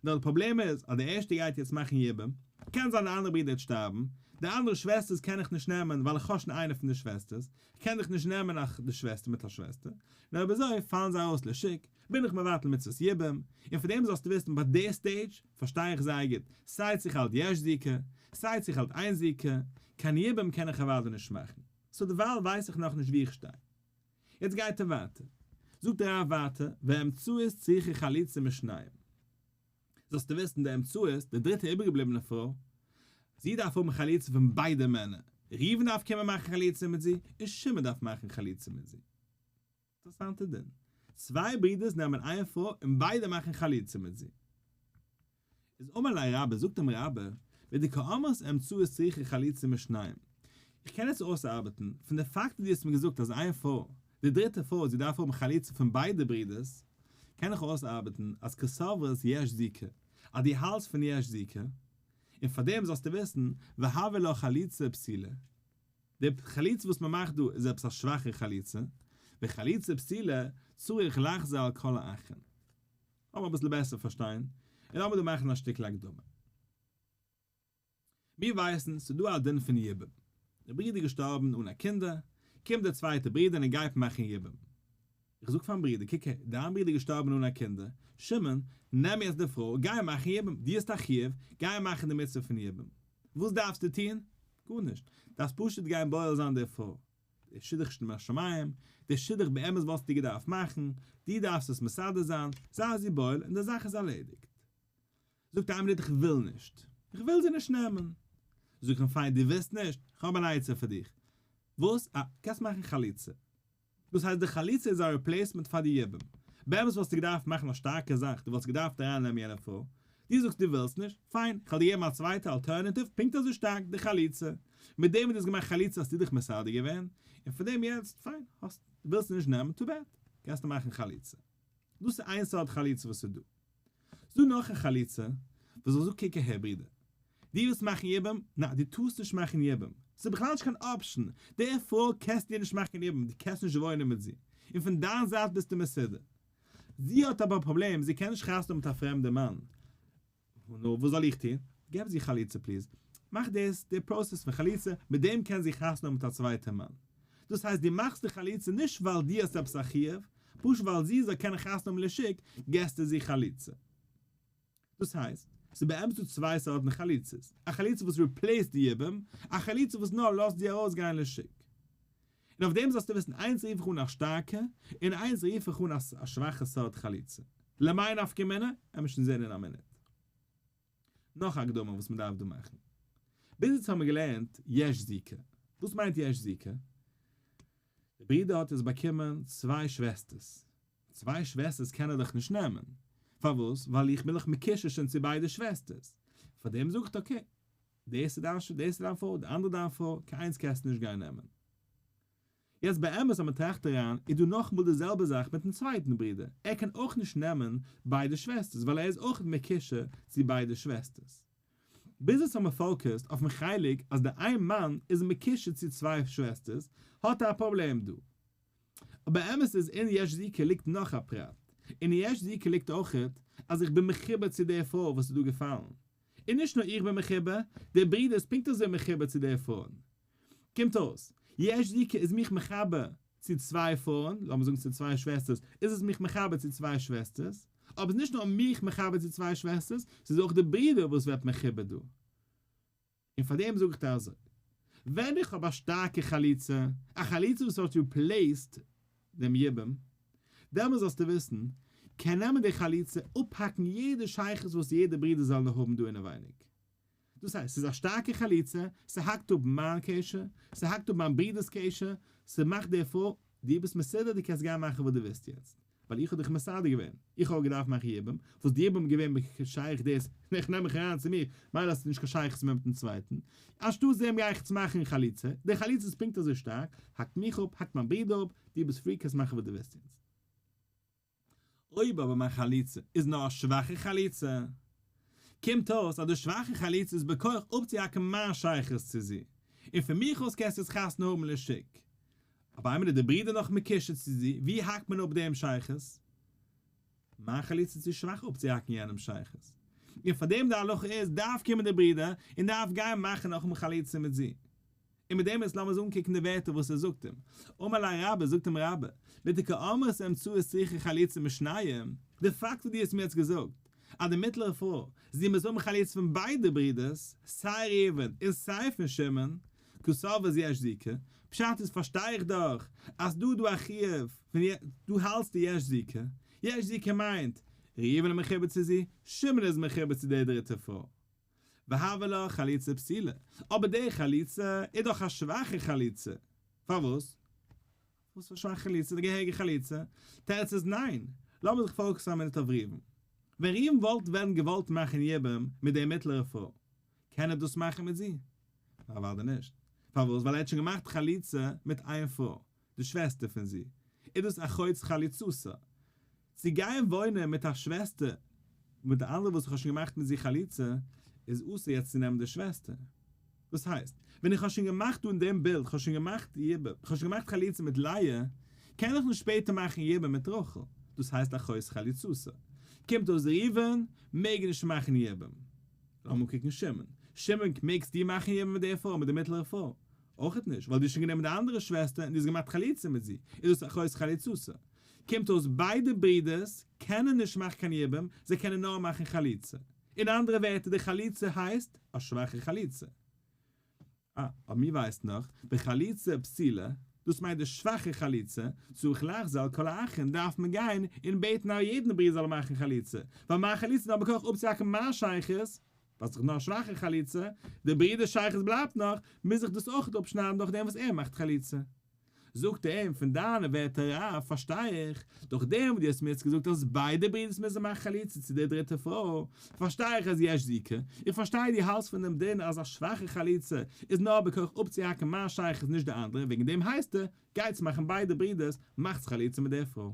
נאר די פראבלעם איז אז די ערשטע גייט יעצט מאכן יבום, קען זיין די אנדערע ברודער וועט שטארבן, די אנדערע שוועסטערס קען איך נישט נעמען ווייל איך האב שוין איינע פון די שוועסטערס, כ'קען דאך נישט נעמען א די שוועסטער מיט א שוועסטער, נאר אויב אזוי פאלן זיי ארויס לשוק, בין איך מבטל מצוות יבום, און פון דעם זאלסטו וויסן ביי די stage פארשטיי איך זייער גוט, סיי צו איך האלט יש זיקה, סיי צו איך האלט אין זיקה, קיין יבום קען איך אוודאי נישט מאכן, so דערווייל ווייס איך נאכנישט וואו איך שטיי. יעצט גייט ער ווייטער. זאגט דער רב ווייטער, והאמצעית צריכה חליצה משניהם. זאלסטו וויסן, די אמצעית, די דריטע איבערגעבליבענע פרוי, זי דארף האבן חליצה פון ביידע מענער, ראובן דארף קומען מאכן חליצה מיט זי, און שמעון דארף מאכן חליצה מיט זי. אינטערעסאנטע דין. צוויי ברידערס נעמען איין פרוי און ביידע מאכן חליצה מיט זי. איז אמר ליה רבה, זאגט אים רבה, מדקאמרת אמצעית צריכה חליצה משניהם. איך קען עס אויסארבעטן, פון די פאקט וואס דו האסט מיר געזאגט אז איין פרוי, די דריטע פרוי, זי דארף האבן חליצה פון ביידע ברידערס, קען איך אויסארבעטן אז קסברת יש זיקה, אז דו האלטסט פון יש זיקה, און פארדעם זאלסטו וויסן, והויא לה חליצה פסולה. די חליצה וואס מען מאכט דא איז עפעס א שוואכע חליצה, וחליצה פסולה צריך לחזור על כל האחין. לאמיר אביסל בעסער פארשטיין, און לאמיר דא מאכן א שטיקל הקדמה. מיר ווייסן ס'איז דא א דין פון יבום. דער ברודער איז געשטארבן אן א קינדער, קומט דער צווייטער ברודער און ער גייט מאכן יבום. איך זאג פארן ברודער, קוק הער, דיין ברודער איז געשטארבן אן א קינדער, שמעון, נעם יעצט די פרוי, גיי מאכן יבום, דו האסט א חיוב, גיי מאכן די מצוה פון יבום. וואס דארפסטו טון? גארנישט, דארפסט פשוט גיין בועל זיין די פרוי. דער שידוך איז מן השמים, דער שידוך באמת וואלסטו געדארפט מאכן, דו דארפסט עס מסדר זיין, זיי זי בועל און די זאך איז ארלעדיגט. זאגט איין מינוט איך וויל נישט, איך וויל זי נישט נעמען. זאג איך אים פיין דו ווילסט נישט, איך האב אן עצה פאר דיך. וואס? אה, קענסט מאכן חליצה. דאס הייסט די חליצה איז א replacement פאר די יבום. באמת וואלסטו געדארפט מאכן א שטארקע זאך, דו וואלסט געדארפט אריין נעמען יענע פרוי. דו זאגסט דו ווילסט נישט, פיין, כ'וועל דיר געבן א צווייטע alternative פונקט אזוי שטארק, די חליצה. מיט דעם וואס דו האסט געמאכט חליצה האסטו דיך מסדר געווען, און פון דעם יעצט, פיין, האסט, ווילסט נישט נעמען, too bad, קענסטו מאכן חליצה. דאס איז איין סארט חליצה וואס איז דא. ס'דא נאך א חליצה וואס איך זאג קוק אהער ברודער, דו ווילסט מאכן יבום? ניין דו טארסט נישט מאכן יבום, ס'איז בכלל נישט קיין option, די פרוי קענסטו נישט מאכן יבום, דו קענסט נישט וואוינען מיט זי, און פון דיין זייט ביסטו מסודר. זי האט אבער א פראבלעם, זי קען נישט חתונה האבן מיט א פרעמדע מאן, נו וואס זאל איך טון? געב זי חליצה please, מאך דאס די process פון חליצה, מיט דעם קען זי חתונה האבן מיט א צווייטע מאן. דאס הייסט דו מאכסט די חליצה נישט ווייל דו האסט עפעס א חיוב, פשוט ווייל זי זאל קענען חתונה האבן לשוק, געסטו זי חליצה. דאס הייסט, ס'איז באמת דא צוויי סארטן חליצות, א חליצה וואס replace ט די יבום, א חליצה וואס נאר לאזט זי ארויסגיין לשוק. און אויף דעם זאלסטו וויסן, איינס רוף איך אן א שטארקע, און איינס רוף איך אן א שוואכע סארט חליצה. למאי נפקא מינה? עמיר שוין זען אין א מינוט. נאך א הקדמה וואס מ'דארף דא מאכן. ביז יעצט האבן מיר געלערנט יש זיקה. וואס מיינט יש זיקה? דער ברודער האט יעצט באקומען צוויי שוועסטערס. צוויי שוועסטערס קען ער דאך נישט נעמען. פארוואס? ווייל איך בין דאך מקושר שוין צו ביידע שוועסטערס. פארדעם זאגט okay, דאס איז דיין דאס איז דיין פרוי, די אנדערע דיין פרוי, קיין איינס קענסטו נישט גיין נעמען. יעצט באמת אז מען טראכט אריין איז דא נאכאמאל די זעלבע זאך מיטן צווייטן ברודער, ער קען אויך נישט נעמען ביידע שוועסטערס ווייל ער איז אויך מקושר צו ביידע שוועסטערס. ביז יעצט האבן מיר focused אויפן חלק אז די איין מאן איז מקושר צו צוויי שוועסטערס האט ער א פראבלעם דא. אבער אמת איז אין יש זיקה ליגט נאך א פרט, אין יש זיקה ליגט אויכעט אז איך בין מחובר צו די פרוי וואס איז דא געפאלן, און נישט נאר איך בין מחובר, דער ברודער איז פונקט אזוי מחובר צו די פרויען. קומט אויס, יש זיקה איז מיך מחבר צו צוויי פרויען, לאמיר זאגן צו צוויי שוועסטערס, איז עס מיך מחבר צו צוויי שוועסטערס, אבער עס איז נישט נאר מיך מחבר צו צוויי שוועסטערס, ס'איז אויך די ברודער וואס ווערט מחובר דא. און פאר דעם זאג איך דיר אזוי, ווען איך האב א שטארקע חליצה, א חליצה וואס האט replaced דעם יבום, דעמאלס זאלסטו וויסן, קען נעמען די חליצה, אפהאקן יעדע שייכות וואס יעדע ברודער זאל נאר האבן דא אינעווייניג. דאס הייסט, ס'איז א שטארקע חליצה, ס'האקט אפ מיין קשר, ס'האקט אפ מיין ברודער'ס קשר, ס'מאכט די פרוי, דו ביסט מסודר, דו קענסט גיין מאכן וואס דו ווילסט יעצט. ווייל איך האב דיך מסדר געווען, איך האב געדארפט מאכן יבום, וואס די יבום איז געווען שייך דאס, איך נעם מיך אריין צו מיר, מילא האסטו נישט קיין שייכות מער מיטן צווייטן, אנשטאטס דעם גיי איך צו מאכן חליצה, די חליצה איז פונקט אזוי שטארק, האקט מיך אפ, האקט מיין ברודער אפ, דו ביסט free קענסט מאכן וואס דו ווילסט יעצט. אויב אבער מיין חליצה איז נאר א שוואכע חליצה, קומט אויס אז די שוואכע חליצה איז בכח אפצוהאקן מיין שייכות צו זי, און פון מיך אויס קענסטו עס חתונה האבן לשוק. אבער איינמאל איז די ברודער נאך מקושר צו זי, ווי האקט מען אפ דעם שייכות? מיין חליצה איז צו שוואך אפצוהאקן יענעמ'ס שייכות. און פאר דעם די הלכה איז, דארף קומען די ברודער און דארף גיין מאכן נאכאמאל חליצה מיט זי. און מיט דעם איז לאמיר זיך אנקוקן די ווערטער וואס ער זאגט אים. אמר ליה רבה, זאגט אים רבה, מדקאמרת אמצעית צריכה חליצה משניהם, די פאקט וואס דו האסט מיר יעצט געזאגט, אז די מיטלערע פרוי, זי מוז האבן חליצה פון ביידע ברודערס, סיי ראובן און סיי פון שמעון, קסבר יש זיקה, פשט איז פארשטיי איך דאך אז דא איז דא א חיוב פון דא האלטסטו יש זיקה, יש זיקה מיינט, ראובן איז מחובר צו זי, שמעון איז מחובר צו די דריטע פרוי. והויא לה חליצה פסולה, אבער די חליצה איז דאך א שוואכע חליצה, פארוואס? וואס פאר שוואכע חליצה? די געהעריגע חליצה? תירוץ איז ניין! לאמיר זיך focus ן א מינוט אויף ראובן. ווען ראובן וואלט ווען געוואלט מאכן יבום מיט די מיטלערע פרוי, קען ער דאס מאכן מיט זי? אוודאי נישט. פארוואס? ווייל ער האט שוין געמאכט חליצה מיט איין פרוי, די שוועסטער פון זי. איז דאס אחות חלוצתה. צו גיין וואוינען מיט א שוועסטער, מיט די אנדערע וואס איך האב שוין געמאכט מיט זי חליצה, איז אסור יעצט צו נעמען די שוועסטער. דאס הייסט, ווען איך האב שוין געמאכט דא אין דעם בילד, איך האב שוין געמאכט יבום, איך האב שוין געמאכט חליצה מיט לאה, קען איך נישט שפעטער מאכן יבום מיט רחל. דאס הייסט אחות חלוצתה. קומט אויס ראובן מעג נישט מאכן יבום. לאמיר קוקן שמעון. שמעון מעגסט דו מאכן יבום מיט די פרוי, מיט די מיטלערע פרוי? אויכעט נישט, ווייל דו האסט שוין גענומען די אנדערע שוועסטער און דו האסט געמאכט חליצה מיט זי, איז דאס אחות חלוצתה. קומט אויס ביידע ברידערס קענען נישט מאכן קיין יבום, זיי קענען נאר מאכן חליצה. אין אנדערע ווערטער די חליצה הייסט א שוואכע חליצה. אה, אבער מיר ווייסן דאך, וחליצה פסולה, דאס מיינט די שוואכע חליצה, צריך לחזור על כל האחין דארף מען גיין און בעטן א יעדן ברודער זאל מאכן חליצה, ווייל מיין חליצה איז נאר בכח אפצוהאקן מיין שייכות. ווייל ס'איז נאר א שוואכע חליצה, די ברודער שייכות בלייבט נאך, מוז איך דאס אויך אפשניידן דורך דעם וואס ער מאכט חליצה. זאגט ער אים, פון דיינע ווערטער רב פארשטיי איך, דורך דעם וואס דו האסט מיר יעצט געזאגט אז ביידע ברודערס מוזן מאכן חליצה צו דער דריטער פרוי, פארשטיי איך אז יש זיקה, איך פארשטיי דו האלסט פון דעם דין אז א שוואכע חליצה איז נאר בכח אפצוהאקן מיין שייכות נישט די אנדערע, וועגן דעם הייסט ער, גייטס מאכן ביידע ברודערס, מאכטס חליצה מיט דער פרוי.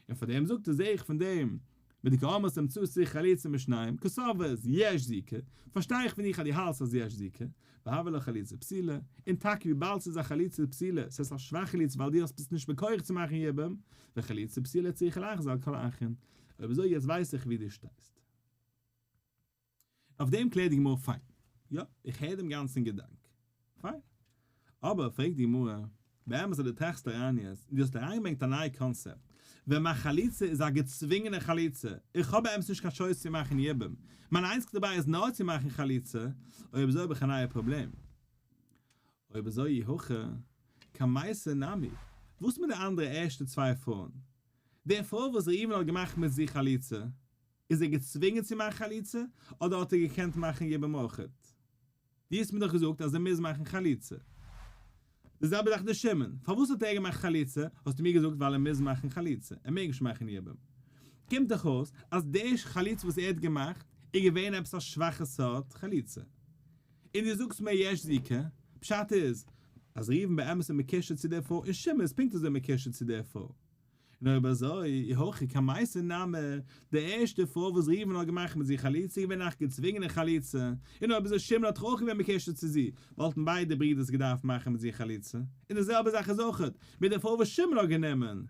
און פאר דעם זאגט ער זעה איך פון דעם מדקאמרת אמצעית צריך חליצה משניהם קסברת יש זיקה, פארשטיי איך פון דיך אז דו האלסט אז יש זיקה, והויא לה חליצה פסולה, און טאקע וויבאלד ס'איז א חליצה פסולה, ס'איז א שוואכע חליצה ווייל דו האסט ביסט נישט בכח צו מאכן יבום, וחליצה פסולה צריכה לחזור על כל האחין, אויב אזוי יעצט ווייס איך ווי דו שטייסט. אויף דעם קלערט די גמרא פיין, יא, איך הער דעם גאנצן געדאנק, פיין. אבער פרעגט די גמרא, באמת אז דו טראכסט אריין יעצט, און דו האסט אריינגעברענגט א נייע קאנצעפט, ווען מיין חליצה איז א געצווינגענע חליצה, איך האב באמת נישט קיין choice צו מאכן יבום, מיין איינציגסטע ברירה איז נאר צו מאכן חליצה, אויב אזוי האב איך א נייע פראבלעם. אויב אזוי אי הכי, קמייתא נמי, וואס מיט די אנדערע ערשטע צוויי פרויען? די פרוי וואס ראובן האט געמאכט מיט זי חליצה, איז ער געצווינגען צו מאכן חליצה, אדער האט ער געקענט מאכן יבום אויכעט? דו האסט מיר דאך געזאגט אז ער מוז מאכן חליצה. די זעלבע זאך די שמעון, פארוואס האט ער געמאכט חליצה? האסטו מיר געזאגט ווייל ער מוז מאכן חליצה, ער מעג נישט מאכן יבום. קומט דאך אויס אז די חליצה וואס ער האט געמאכט איז געווען עפעס א שוואכע סארט חליצה. און דו זאגסט מיר יש זיקה, פשט איז אז ראובן באמת איז מקושר צו דער פרוי און שמעון איז פונקט אזוי מקושר צו דער פרוי. און אויב אזוי, אי הכי קמייתא נמי, די ערשטע פרוי וואס ראובן האט געמאכט מיט זי חליצה איז געווען א געצווינגענע חליצה, און אויב אזוי שמעון האט דאך אויך געווען מקושר צו זי, וואלטן ביידע ברידערס געדארפט מאכן מיט זי חליצה, און די זעלבע זאך איז אויך מיט די פרוי וואס שמעון האט גענומען,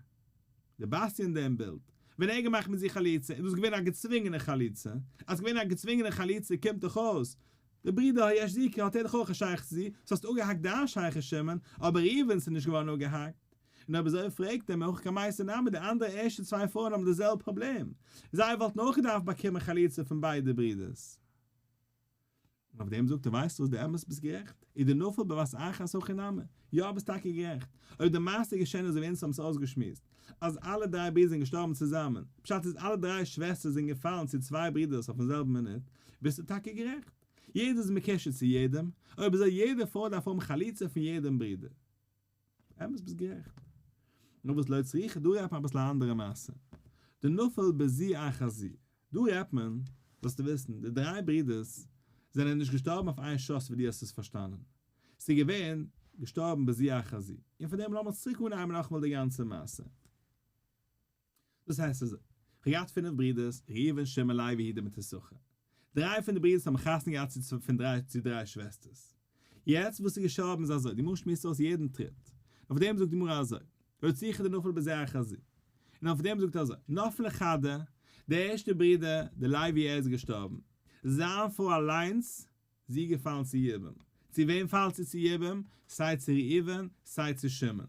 די בתיה אין דעם בילד, ווען ער האט געמאכט מיט זי חליצה איז דאס געווען א געצווינגענע חליצה, אז געווען א געצווינגענע חליצה קומט דאך אויס, די ברודער האט יש זיקה האט ער דאך אויך א שייכות צו זי, סאו האסטו אפגעהאקט דיין שייכות שמעון, אבער ראובן'ס איז נישט געווארן אפגעהאקט. און אויב אזוי פרעגט ער אי הכי קמייתא נמי די אנדערע ערשטע צוויי פרויען האבן די זעלבע פראבלעם, זיי וואלטן אויך געדארפט באקומען חליצה פון ביידע ברידערס. און אויף דעם זאגט ער ווייסט וואס די אמת ביסט גערעכט, אי דנפל בבת אחת הכי נמי, יא ביסט טאקע גערעכט, אויב די מעשה איז געשען אזוי ווי אונז האבן עס אויסגעשמועסט, אז אלע דריי ברידער זענען געשטארבן צוזאמען, פשט איז אלע דריי שוועסטער זענען געפאלן צו צוויי ברידערס אויפן זעלבן מינוט, ביסטו טאקע גערעכט, יעדער איז מקושר צו יעדעם, אויב אזוי יעדע פרוי דארף האבן חליצה פון יעדעם ברודער. אמת ביסט גערעכט. נאר וואס לא צריכא דא רעדט מען אביסל א אנדערע מעשה. דנפל בזו אחר זו. דא רעדט מען, זאלסטו וויסן, די דריי ברידערס זענען נישט געשטארבן אויף איין שאס ווי דו האסט עס פארשטאנען. ס'איז געווען געשטארבן בזו אחר זו. און פאר דעם לאמיר צוריק אנהייבן נאכאמאל די גאנצע מעשה. דאס הייסט אזוי, כ'האב געהאט פינף ברידערס, ראובן, שמעון, לוי, יהודה מיט יששכר. דריי פון די ברידערס האבן חתונה געהאט צו פון דריי צו דריי שוועסטערס. יעצט וואס איז געשטארבן איז אזוי, די גמרא שמועסט אויס יעדן טריט. אויף דעם זאגט די גמרא אזוי, לא צריכא דנפל בזה אחר זה. און אויף דעם זאגט ער אזוי, נפלה חדא, דער ערשטער ברודער, דער לוי ער איז געשטארבן. זיין פרוי אליינס זי איז געפאלן צו יבום. צו וועם פאלט זי צו יבום? סיי צו ראובן, סיי צו שמעון.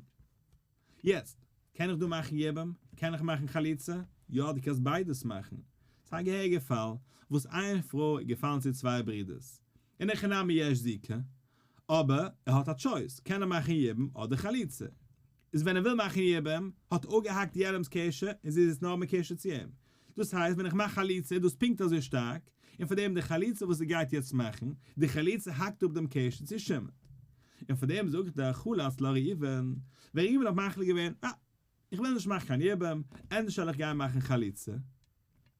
יעצט, קען איך דא מאכן יבום? קען איך מאכן חליצה? יא, דו קענסט ביידעס מאכן. ס'איז א געהעריגע פאל, וואס איין פרוי איז געפאלן צו צוויי ברודערס. אין הכי נמי יש זיקה. אבער, ער האט א choice, קען ער מאכן יבום אדער חליצה. איז ווען ער וויל מאכן יבום, האט אפגעהאקט יענעמ'ס קשר און זי איז יעצט נאר מקושר צו אים. דאס הייסט ווען איך מאך חליצה איז דאס פונקט אזוי שטארק, און פאר דעם די חליצה וואס ער גייט יעצט מאכן, די חליצה האקט אפ דעם קשר צו שמעון. און פאר דעם זאגט דער חלץ לראובן, ווען ראובן האט מחליט געווען, אה, איך וויל נישט מאכן קיין יבום, ענדערש וועל איך גיין מאכן חליצה,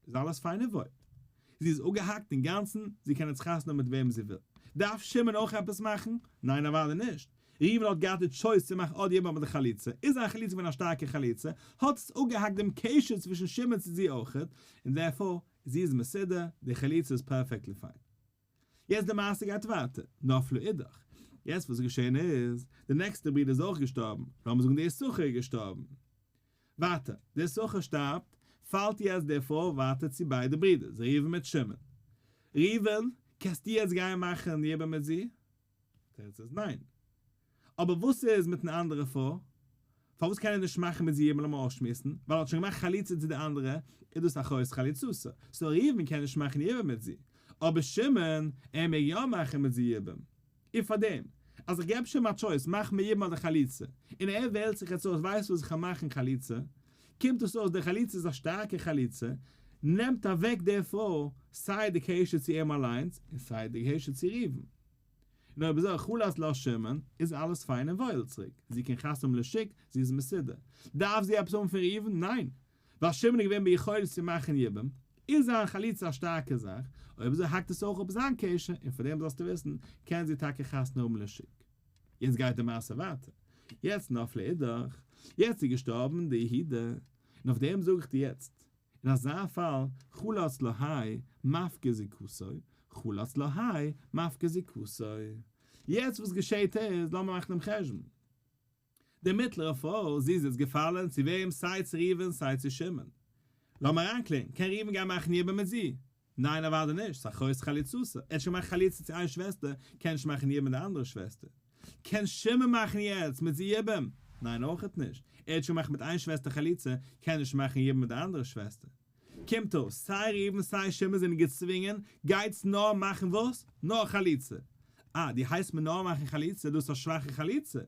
איז אלעס פיין און וואויל. זי איז אפגעהאקט אינגאנצן, זי קען יעצט חתונה האבן מיט וועם זי וויל. דארף שמעון אויך עפעס מאכן? ניין אוודאי נישט. ראובן האט געהאט די choice צו מאכן אדער יבום אדער חליצה, איז זיין חליצה געווען א שטארקע חליצה, האט עס אפגעהאקט דעם קשר צווישן שמעון צו זי אויכעט, און therefore, זי איז מסודר, די חליצה איז perfectly fine. יעצט די מעשה גייט ווייטער, נפלה אידך. יעצט וואס איז געשען איז, די נעקסטע ברודער איז אויך געשטארבן, לאמיר זאגן די יששכר איז געשטארבן. ווייטער, די יששכר שטארבט, פאלט יעצט די פרוי ווייטער צו ביידע ברודערס, ראובן מיט שמעון. ראובן, קענסטו יעצט גיין מאכן יבום מיט זי? תירוץ איז ניין. אבער וואס איז מיטן אנדערע פרוי? פארוואס קען ער נישט מאכן מיט זי יבום לאמיר אויסשמועסן, ווייל ער האט שוין געמאכט חליצה צו די אנדערע, איז דאס אחות חלוצתו, so ראובן קען נישט מאכן יבום מיט זי, אבער שמעון, ער מעג יא מאכן מיט זי יבום. און פארדעם, אז איך געב שמעון א choice, מאך מיר יבום אדער חליצה, און ער וועלט זיך יעצט אויס ווייסט וואס איך וועל מאכן חליצה, קומט עס אויס די חליצה איז א שטארקע חליצה. נעמט אוועק די פרוי סיי די קשר צו אים אליינס און סיי די קשר צו ראובן. און אויב אזוי חלץ לה שמעון איז אלעס פיין און וואויל צוריק, זי קען חתונה האבן לשוק, זי איז מסודר. דארף זי עפעס האבן פון ראובן? ניין! ווייל שמעון איז געווען ביכולת צו מאכן יבום, איז זיין חליצה א שטארקע זאך, אויב אזוי האקט עס אויך אפ זיין קשר, און פאר דעם זאלסטו וויסן, קען זי טאקע חתונה האבן לשוק. יעצט גייט די מעשה ווייטער, יעצט נפלה אידך, יעצט איז געשטארבן די יהודה, און אויף דעם זאג איך דיר יעצט, אין אזא פאל, חלץ לה האי מפקיר זיקתו, חלץ לה האי מפקיר זיקתו. יעצט וואס געשעהט איז, לאמיר מאכן דעם חשבון. די מיטלערע פרוי, זי איז יעצט געפאלען צו וועם? סיי צו ראובן סיי צו שמעון. לאמיר אריינקלערן, קען ראובן גיין מאכן יבום מיט זי? ניין אוודאי נישט, ס'איז אחות חלוצתה, ער האט שוין געמאכט חליצה צו איין שוועסטער, קען נישט מאכן יבום מיט די אנדערע שוועסטער. קען שמעון מאכן יעצט מיט זי יבום? ניין אויכעט נישט, ער האט שוין געמאכט מיט איין שוועסטער חליצה, קען נישט מאכן יבום מיט די אנדערע שוועסטער. קומט אויס, סיי ראובן סיי שמעון זענען געצווינגען, גייטס נאר מאכן וואס? נאר חליצה. אה, דו הייסט מיר נאר מאכן חליצה, דאס איז א שוואכע חליצה.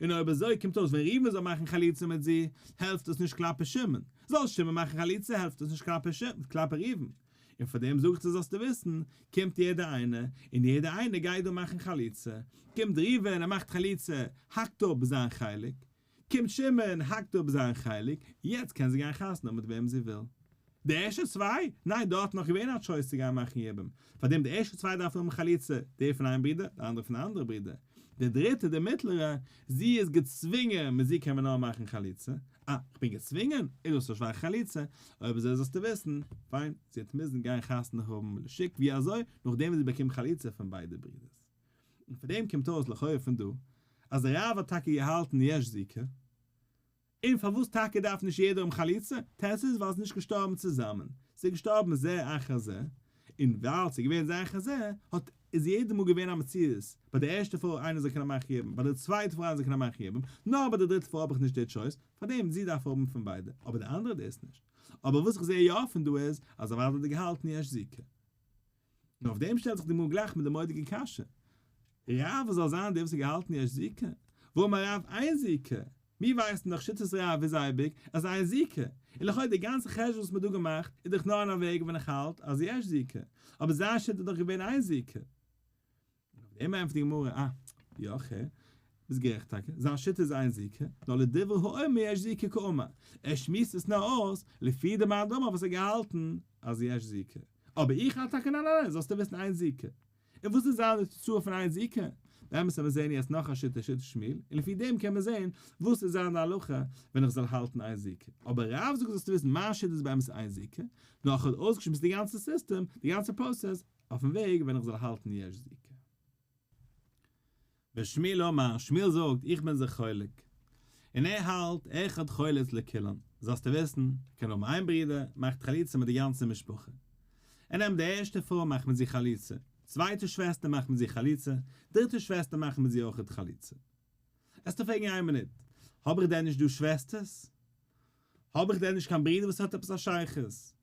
און אויב אזוי קומט אויס ווען ראובן זאל מאכן חליצה מיט זי, העלפט עס נישט כלפי שמעון, זאל שמעון מאכן חליצה העלפט עס נישט כלפי ראובן. און פאר דעם זאג איך דיר זאלסטו וויסן, קומט יעדער איינער, און יעדער איינער גייט דא מאכן חליצה. קומט ראובן ער מאכט חליצה, האקט אפ זיין חלק. קומט שמעון, האקט אפ זיין חלק, יעצט קען זי גיין חתונה האבן מיט וועם זי וויל. די ערשטע צוויי? ניין דארט איז נאך געווען א choice צו גיין מאכן יבום, פארדעם די ערשטע צוויי דארפן האבן חליצה, די פון איין ברודער, די אנדערע פון די אנדערע ברודער. די דריטע, די מיטלערע, זי איז געצווינגען, מיט זי קען מען נאר מאכן חליצה. אה, כ'בין געצווינגען? איז דאס א שוואכע חליצה? אויב אזוי זאלסטו וויסן, פיין, זי וועט מוזן גיין חתונה האבן לשוק, ווי אזוי? נאכדעם וואס זי באקומט חליצה פון ביידע ברודערס. און פון דעם קומט אויס לכאו' פון דא אז דער רב האט טאקע געהאלטן יש זיקה, און פארוואס טאקע דארף נישט יעדער האבן חליצה, תירוץ איז ווייל ס'איז נישט געשטארבן צוזאמען, ס'איז געשטארבן זה אחר זה, און ווייל ס'איז געווען זה אחר זה האט איז יעדע מאל געווען א מציאות, ביי די ערשטע פרוי איינער זאל קענען מאכן יבום, ביי די צווייטע פרוי איינער זאל קענען מאכן יבום, נאר ביי די דריטע פרוי האב איך נישט די choice, פארדעם זי דארף האבן פון ביידע, אבער די אנדערע דאס נישט. אבער וואס איך זעה יא פון דא איז אז אוודאי האט ער געהאלטן יש זיקה. און אויף דעם שטעלט זיך די גמרא גלייך מיט די מורא'דיגע קשיא, רב זאל זיין דער וואס האט געהאלטן יש זיקה, והאמר רב אין זיקה, מיר ווייסן דאך שיטת רב איז אייביג אז אין זיקה, און לכאו' די גאנצע חשבון וואס מען האט דא געמאכט איז דאך נאר אין א וועג ווען איך האלט אז יש זיקה, אבער זיין שיטה איז דאך געווען אין זיקה. און אויף דעם ענטפערט די גמרא, אה, יא כ'הער, ביסט גערעכט טאקע, זיין שיטה איז אין זיקה, נאר לדברי האומר יש זיקה קאמר, ער שמועסט עס נאר אויס לפי די מאן דאמר וואס האט געהאלטן אז יש זיקה, אבער איך האלט טאקע ניין ניין ניין, זאלסטו וויסן אין זיקה. און וואס איז זיין תוצאה פון אין זיקה? באמת ווען מיר זעהן יעצט נאך א שיטה שיטת שמואל, און לפי דעם קען מען זעהן וואס איז זיין הלכה ווען איך זאל האלטן אין זיקה. אבער רב זאגט זאלסטו וויסן מיין שיטה איז באמת אין זיקה, נאר איך האב אויסגעשמועסט די גאנצע סיסטעם, די גאנצע process, אויפן וועג ווען איך זאל האלטן יש זיקה. ושמואל אמר, שמואל זאגט, איך בין זיך חולק. און ער האלט, אחד חולץ לכולן. זאלסטו וויסן, קען האבן איין ברודער, מאכט חליצה מיט די גאנצע משפחה. ער נעמט די ערשטע פרוי מאכט מיט זי חליצה, צווייטע שוועסטער מאכט מיט זי חליצה, דריטע שוועסטער מאכט מיט זי אויכעט חליצה. עסטו פרעגן איין מינוט, האב איך דען נישט דא שוועסטערס? האב איך דען נישט קיין ברודער וואס האט עפעס א שייכות?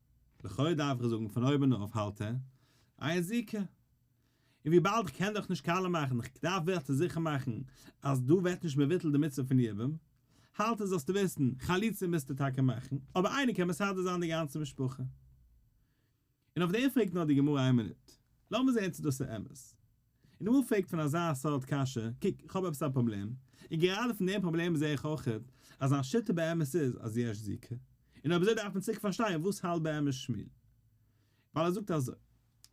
לכאו' דארף איך זאגן פון אויבן אויף האלט ער אין זיקה. און וויבאלד איך קען דאך נישט קאלע מאכן, איך דארף ווייטער זיכער מאכן אז דא ווערט נישט מבוטל די מצוה פון יבום, האלט ער זאלסטו וויסן, חליצה מוזטו טאקע מאכן, אבער איינער קען מסדר זיין די גאנצע משפחה. און אויף דעם פרעגט נאר די גמרא איין מינוט, לאמיר זען צו דאס איז אמת. און די גמרא פרעגט פון אזא סארט קשיא, קוק, איך האב עפעס א פראבלעם, און גראדע פון דעם פראבלעם זע איך אויכעט אז זיין שיטה באמת איז אז יש זיקה, און אויב אזוי דארף מען צוריק פארשטיין וואס האלט באמת שמואל. ווייל ער זאגט אזוי,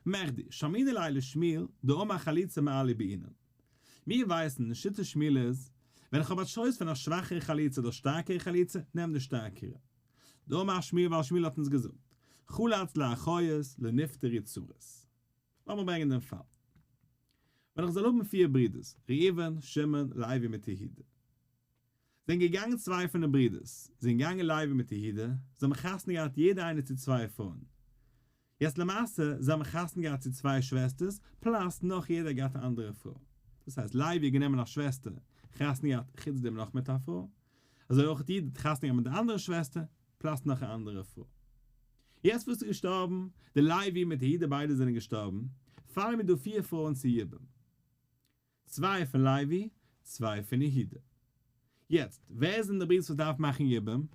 מכדי שמעינן ליה לשמואל דאמר חליצה מעליא בעינן. מיר ווייסן, שיטת שמואל איז, ווען איך האב א choice פון א שוואכערע חליצה אדער שטארקערע חליצה, נעם די שטארקערע. דאמר שמואל ווייל שמואל האט אונז געזאגט, חלץ לאחיות לא נפטרו צרות. לאמיר ברענגען דעם פאל. ווען איך זאל האבן פיר ברידערס, ראובן, שמעון, לוי מיט יהודה. זענען געגאנגען צוויי פון די ברידערס, זענען געגאנגען לוי מיט יהודה, זיי האבן חתונה געהאט יעדער איינער צו צוויי פרויען. יעצט למעשה, זיי האבן חתונה געהאט צו צוויי שוועסטערס, plus נאך יעדער האט געהאט א אנדערע פרוי. דאס הייסט, לוי האט גענומען א שוועסטער, חתונה געהאט חוץ דעם נאך מיט א פרוי. אזוי אויך האט יהודה חתונה געהאט מיט די אנדערע שוועסטער, plus נאך א אנדערע פרוי. יעצט וואס איז געשטארבן, די לוי מיט יהודה ביידע זענען געשטארבן, פאלן מיר דא פיר פרויען צו יבום. צוויי פון לוי, צוויי פון יהודה. יעצט, ווער זענען די ברידערס וואס דארף מאכן יבום?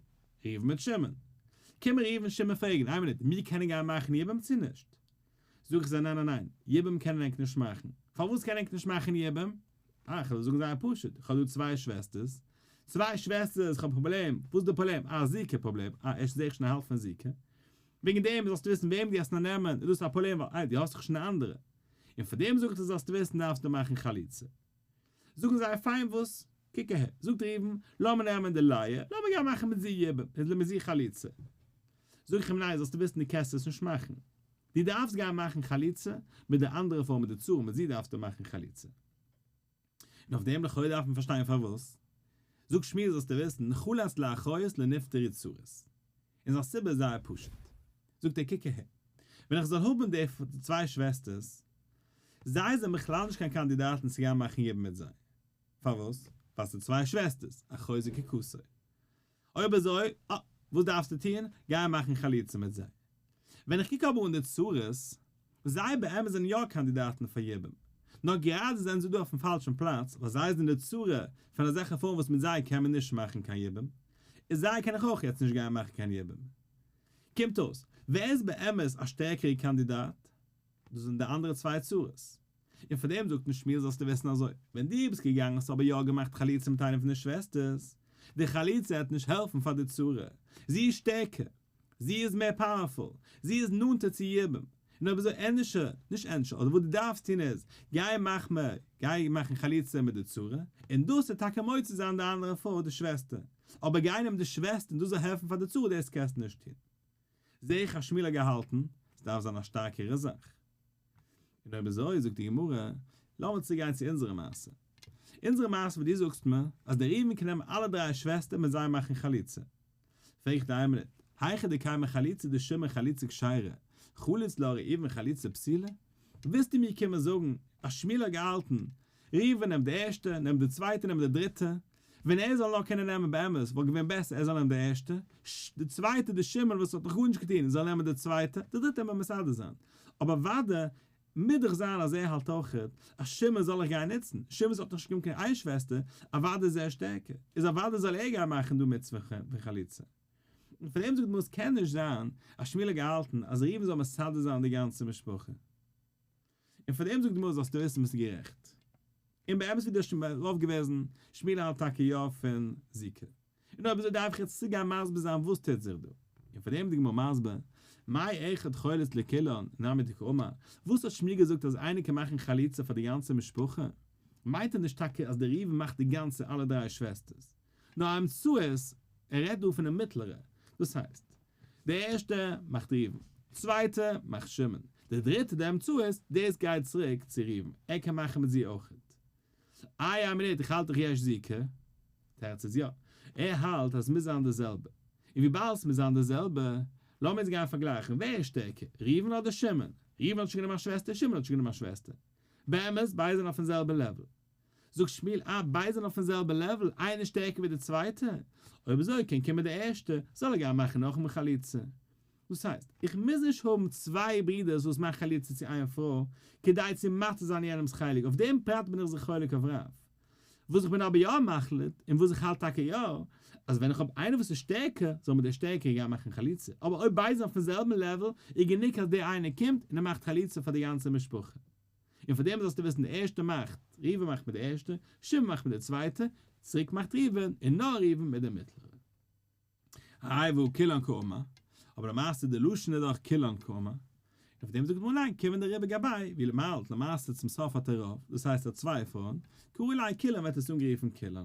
ראובן מיט שמעון. קומען ראובן שמעון פרעגן, איין מינוט, מיר קענען גיין מאכן יבום צו נישט? זאג איך זיי ניין ניין ניין, יבום קענען ענק נישט מאכן. פארוואס קען ענק נישט מאכן יבום? אה, איך וועל זאגן זייער פשוט, איך האב דא צוויי שוועסטערס, צוויי שוועסטערס, איך האב א פראבלעם, וואס איז די פראבלעם? אה, זיקה פראבלעם, אה, ערשט זעה איך שוין א האלב פון זיקה. וועגן דעם זאלסטו וויסן וועם דו האסט נעמען, איז דאס א פראבלעם ווייל אה, דו האסט דאך שוין א אנדערע. און פאר דעם זאג איך דיר זאלסטו וויסן דארפסטו מאכן חליצה. זאגן זיי פיין וואס? קוק אהער, זאגט ראובן, לאמיר נעמען די לאה, לאמיר גיין מאכן מיט זי יבום, און מיט זי חליצה. זאג איך אים ניין זאלסטו וויסן דו קענסט עס נישט מאכן. דו דארפסט גיין מאכן חליצה מיט די אנדערע פרוי מיט די צרה מיט זי דארפסטו מאכן חליצה. און אויף דעם לכאורה דארף מען פארשטיין פארוואס. זאגט שמואל זאלסטו וויסן, חלץ לאחיות לא נפטרו צרות. און זיין סיבה איז זייער פשוט. זאגט ער קוק אהער, ווען איך זאל האבן די צוויי שוועסטערס, זיי זענען בכלל נישט קיין קאנדידאטן צו גיין מאכן יבום מיט זיי. פארוואס? ווייל ס'איז צוויי שוועסטערס, אחות זקוקתו. אויב אזוי, אה, וואס דארפסטו טון? גיי מאכן חליצה מיט זיי. ווען איך קוק אבער אן די צרות, זיי באמת זענען יא קאנדידאטן פאר יבום, נאר גראדע זענען זיי דא אויפן פאלשן פלאץ, ווייל זיי זענען די צרה פון אזעלכע פרויען וואס מיט זיי קען מען נישט מאכן קיין יבום, איז זיי קען איך אויך יעצט נישט גיין מאכן קיין יבום. קומט אויס, ווער איז באמת א שטערקערע קאנדידאט? דאס זענען די אנדערע צוויי צרות. און פאר דעם זאגט נישט שמואל זאלסטו וויסן אזוי, ווען דו ביסט געגאנגען האסטו אבער יא געמאכט חליצה מיט איינע פון די שוועסטערס, די חליצה העט נישט העלפן פאר די צרה, זי איז שטערקער, זי איז מער powerful, זי איז נאנטער צו יבום, און אויב אזוי ענדערשער, נישט ענדערשער, אדער וואס דו דארפסט טון איז, גיי מאך מער, גיי מאכן חליצה מיט די צרה, און דאס וועט טאקע מוציא זיין די אנדערע פרוי, די שוועסטער, אבער גיי נעם די שוועסטער און דאס זאל העלפן פאר די צרה, דאס קענסטו נישט טון. זעה איך אז שמואל האט געהאלטן, ס'דארף זיין א שטארקערע זאך. און אויב אזוי, זאגט די גמרא, לאמיר צוגיין צו אונזערע מעשה. אונזערע מעשה וואס דו זאגסט מיר, אז דער ראובן קען נעמען אלע דריי שוועסטער און מיט זיי מאכן חליצה. פרעג איך דיר איין מינוט, היכא דקיימא חליצה דשמעון חליצה כשרה, חליץ לה ראובן חליצה פסולה? ווילסטו מיר קומען זאגן אז שמואל האט געהאלטן, ראובן נעמט די ערשטע, נעמט די צווייטע, נעמט די דריטע, ווען ער זאל נאר קענען נעמען באמת וואלט געווען בעסער ער זאל נעמען די ערשטע, די צווייטע די שמעון וואס האט נאך גארנישט געטון זאל נעמען די צווייטע, די דריטע וועט מען מסדר זיין. אבער אוודאי מוז דאך זיין אז ער האלט אויכעט אז שמעון זאל איך גיין נוצן, שמעון האט נאך נישט געקומען קיין איין שוועסטער, אוודאי איז ער שטערקער, איז אוודאי זאל ער גיין מאכן דא מצוה פון חליצה. און פון דעם זאגט די גמרא עס קען נישט זיין אז שמואל האט געהאלטן אז ראובן זאל מסדר זיין די גאנצע משפחה. און פאר דעם זאגט די גמרא זאלסטו וויסן ביסטו גערעכט. און באמת ווי דו האסט שוין אויפגעוויזן, שמואל האלט טאקע יא פון זיקה. און אויב אזוי דארף איך יעצט צוגיין מסביר זיין וואס טוט זיך דא. און פאר דעם איז די גמרא מסביר, מאי אחד חולץ לכולן, נמי דקאמר, וואס האט שמואל געזאגט אז איינער קען מאכן חליצה פאר די גאנצע משפחה? מיינט ער נישט טאקע אז דער ראובן מאכט די גאנצע אלע דריי שוועסטערס, נאר אמצעית, ער רעדט דא פון די מיטלערע, דאס הייסט, די ערשטע מאכט ראובן, צווייטע מאכט שמעון, די דריטע די אמצעית, דאס גייט צוריק צו ראובן, ער קען מאכן מיט זי אויכעט. איי א מינוט איך האלט דאך יש זיקה? תירוץ איז יא, ער האלט אז ס'מוז זיין די זעלבע, און וויבאלד ס'מוז זיין די זעלבע, לאמיר אונז גיין פארגלייכן, ווער איז שטערקער, ראובן אדער שמעון? ראובן האט שוין גענומען א שוועסטער, שמעון האט שוין גענומען א שוועסטער. באמת, ביידע זענען אויפן זעלבן level. זאגט שמואל אה ביידע זענען אויפן זעלבע level, איינער איז שטערקער ווי די צווייטע? אויב אזוי קען קומען די ערשטע, זאל ער גיין מאכן נאכאמאל חליצה. דאס הייסט, איך מוז נישט האבן צוויי ברידערס וואס מאכן חליצה צו איין פרוי, כדי צו מתיר זיין יענעמס חלק, אויף דעם פרט בין איך זיך חולק אויף רב. וואס איך בין אבער יא מחליט, און וואס איך האלט טאקע יא, אז ווען איך האב איינער וואס איז שטערקער, זאל מיר דער שטערקער גיין מאכן חליצה, אבער אויב ביידע זענען אויפן זעלבן level, איז גענוג אז דער איינער קומט און ער מאכט חליצה פאר די גאנצע משפחה. און פאר דעם זאלסטו וויסן די ערשטע מאכט ראובן מאכט מיט די ערשטע, שמעון מאכט מיט די צווייטע, צוריק מאכט ראובן, און נאר ראובן מיט די מיטלערע. איי והא כולן קאמר, אבער למעשה די לשון איז דאך כולן קאמר, און אויף דעם זאגט די גמרא ניין, כיוון דרובא גביה, ווי למעלת למעשה צום סוף האט ער רוב, דאס הייסט ער האט צוויי פרויען, קרי ליה כולן ווערט עס אנגערופן כולן.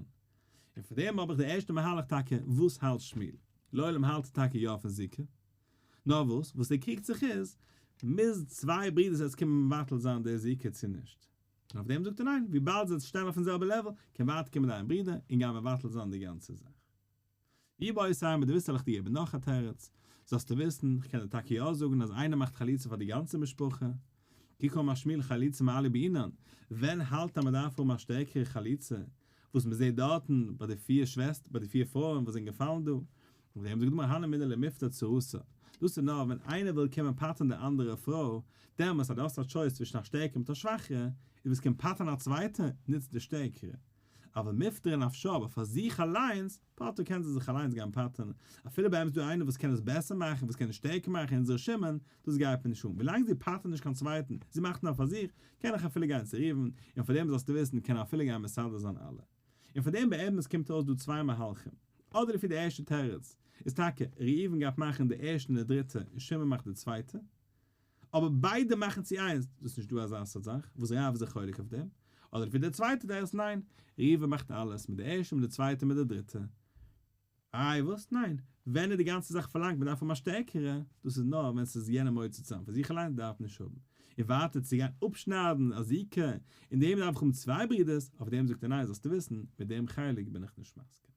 און פאר דעם האב איך די ערשטע מהלך טאקע וואס האלט שמואל? לעולם האלט ער טאקע יא פון זיקה, נאר וואס, וואס ער קריגט זיך איז, מוז צוויי ברידערס יעצט קומען מבטל זיין די זיקה צו נישט? און אויף דעם זאגט ער ניין, וויבאלד זיי שטייען אויפן זעלבע level, קען ווייטער קומען איין ברודער און גיין מבטל זיין די גאנצע זאך. ואיבעית אימא דו ווילסט וועל איך דיר געבן נאך א תירוץ, זאלסטו וויסן, כ'קען דיר טאקע יא זאגן אז איינער מאכט חליצה פאר די גאנצע משפחה, כי קאמר שמואל חליצה מעליא בעינן, ווען האלט אז מ'דארף האבן א שטערקערע חליצה, וואס מ'זעט דארטן ביי די פיר שוועסטער, ביי די פיר פרויען וואס זענען געפאלן דא, אויף דעם זאגט די גמרא הני מילי למיפטר צרתה, דאס איז נאר ווען איינער וויל קומען פטר'ן די אנדערע פרוי, דעמאלס אז דו האסט א choice צווישן א שטערקערע מיט א שוואכערע, איז וואס קען פטר'ן א צווייטע, נוץ די שטערקערע. אבל מיפטרא נפשה, אבער פאר זיך אליינס, פטור קען זי זיך אליינס גיין פטר'ן, אפילו באמת איז דא איינער וואס קען עס בעסער מאכן, וואס קען עס שטערקער מאכן, אונזער שמעון, דאס גייט מיר נישט אן, ווילאנג זי פטר'ט נישט קיין צווייטן, זי מאכט נאר פאר זיך, קען איך אפילו גיין צו ראובן, און פאר דעם זאלסטו וויסן, קען ער אפילו גיין מסדר זיין אלע. און פאר דעם באמת קומט אויס דא צוויי מהלכים, אדער לפי די ערשטע תירוץ, איז טאקע, ראובן גייט מאכן די ערשטע און די דריטע, און שמעון מאכט די צווייטע, אבער ביידע מאכן צו איינס, דאס איז נישט דא אזא סארט זאך, וואס רב איז זיך חולק אויף דעם, אדער לפי די צווייטע תירוץ ניין, ראובן מאכט אלעס, מיט די ערשטע מיט די צווייטע מיט די דריטע. איי וואס? ניין, ווען איז די גאנצע זאך פארלאנגט מען דארף האבן א שטערקערע, דאס איז נאר ווען ס'איז יענער מוציא צוזאם, פאר זיך אליינס דארף מען נישט האבן. און ווייטער צו גיין אפשניידן א זיקה, אין דעם דארף איך האבן צוויי ברידערס, אויף דעם זאגט ער ניין זאלסטו וויסן, מיט דעם חלק בין איך נישט מסכים.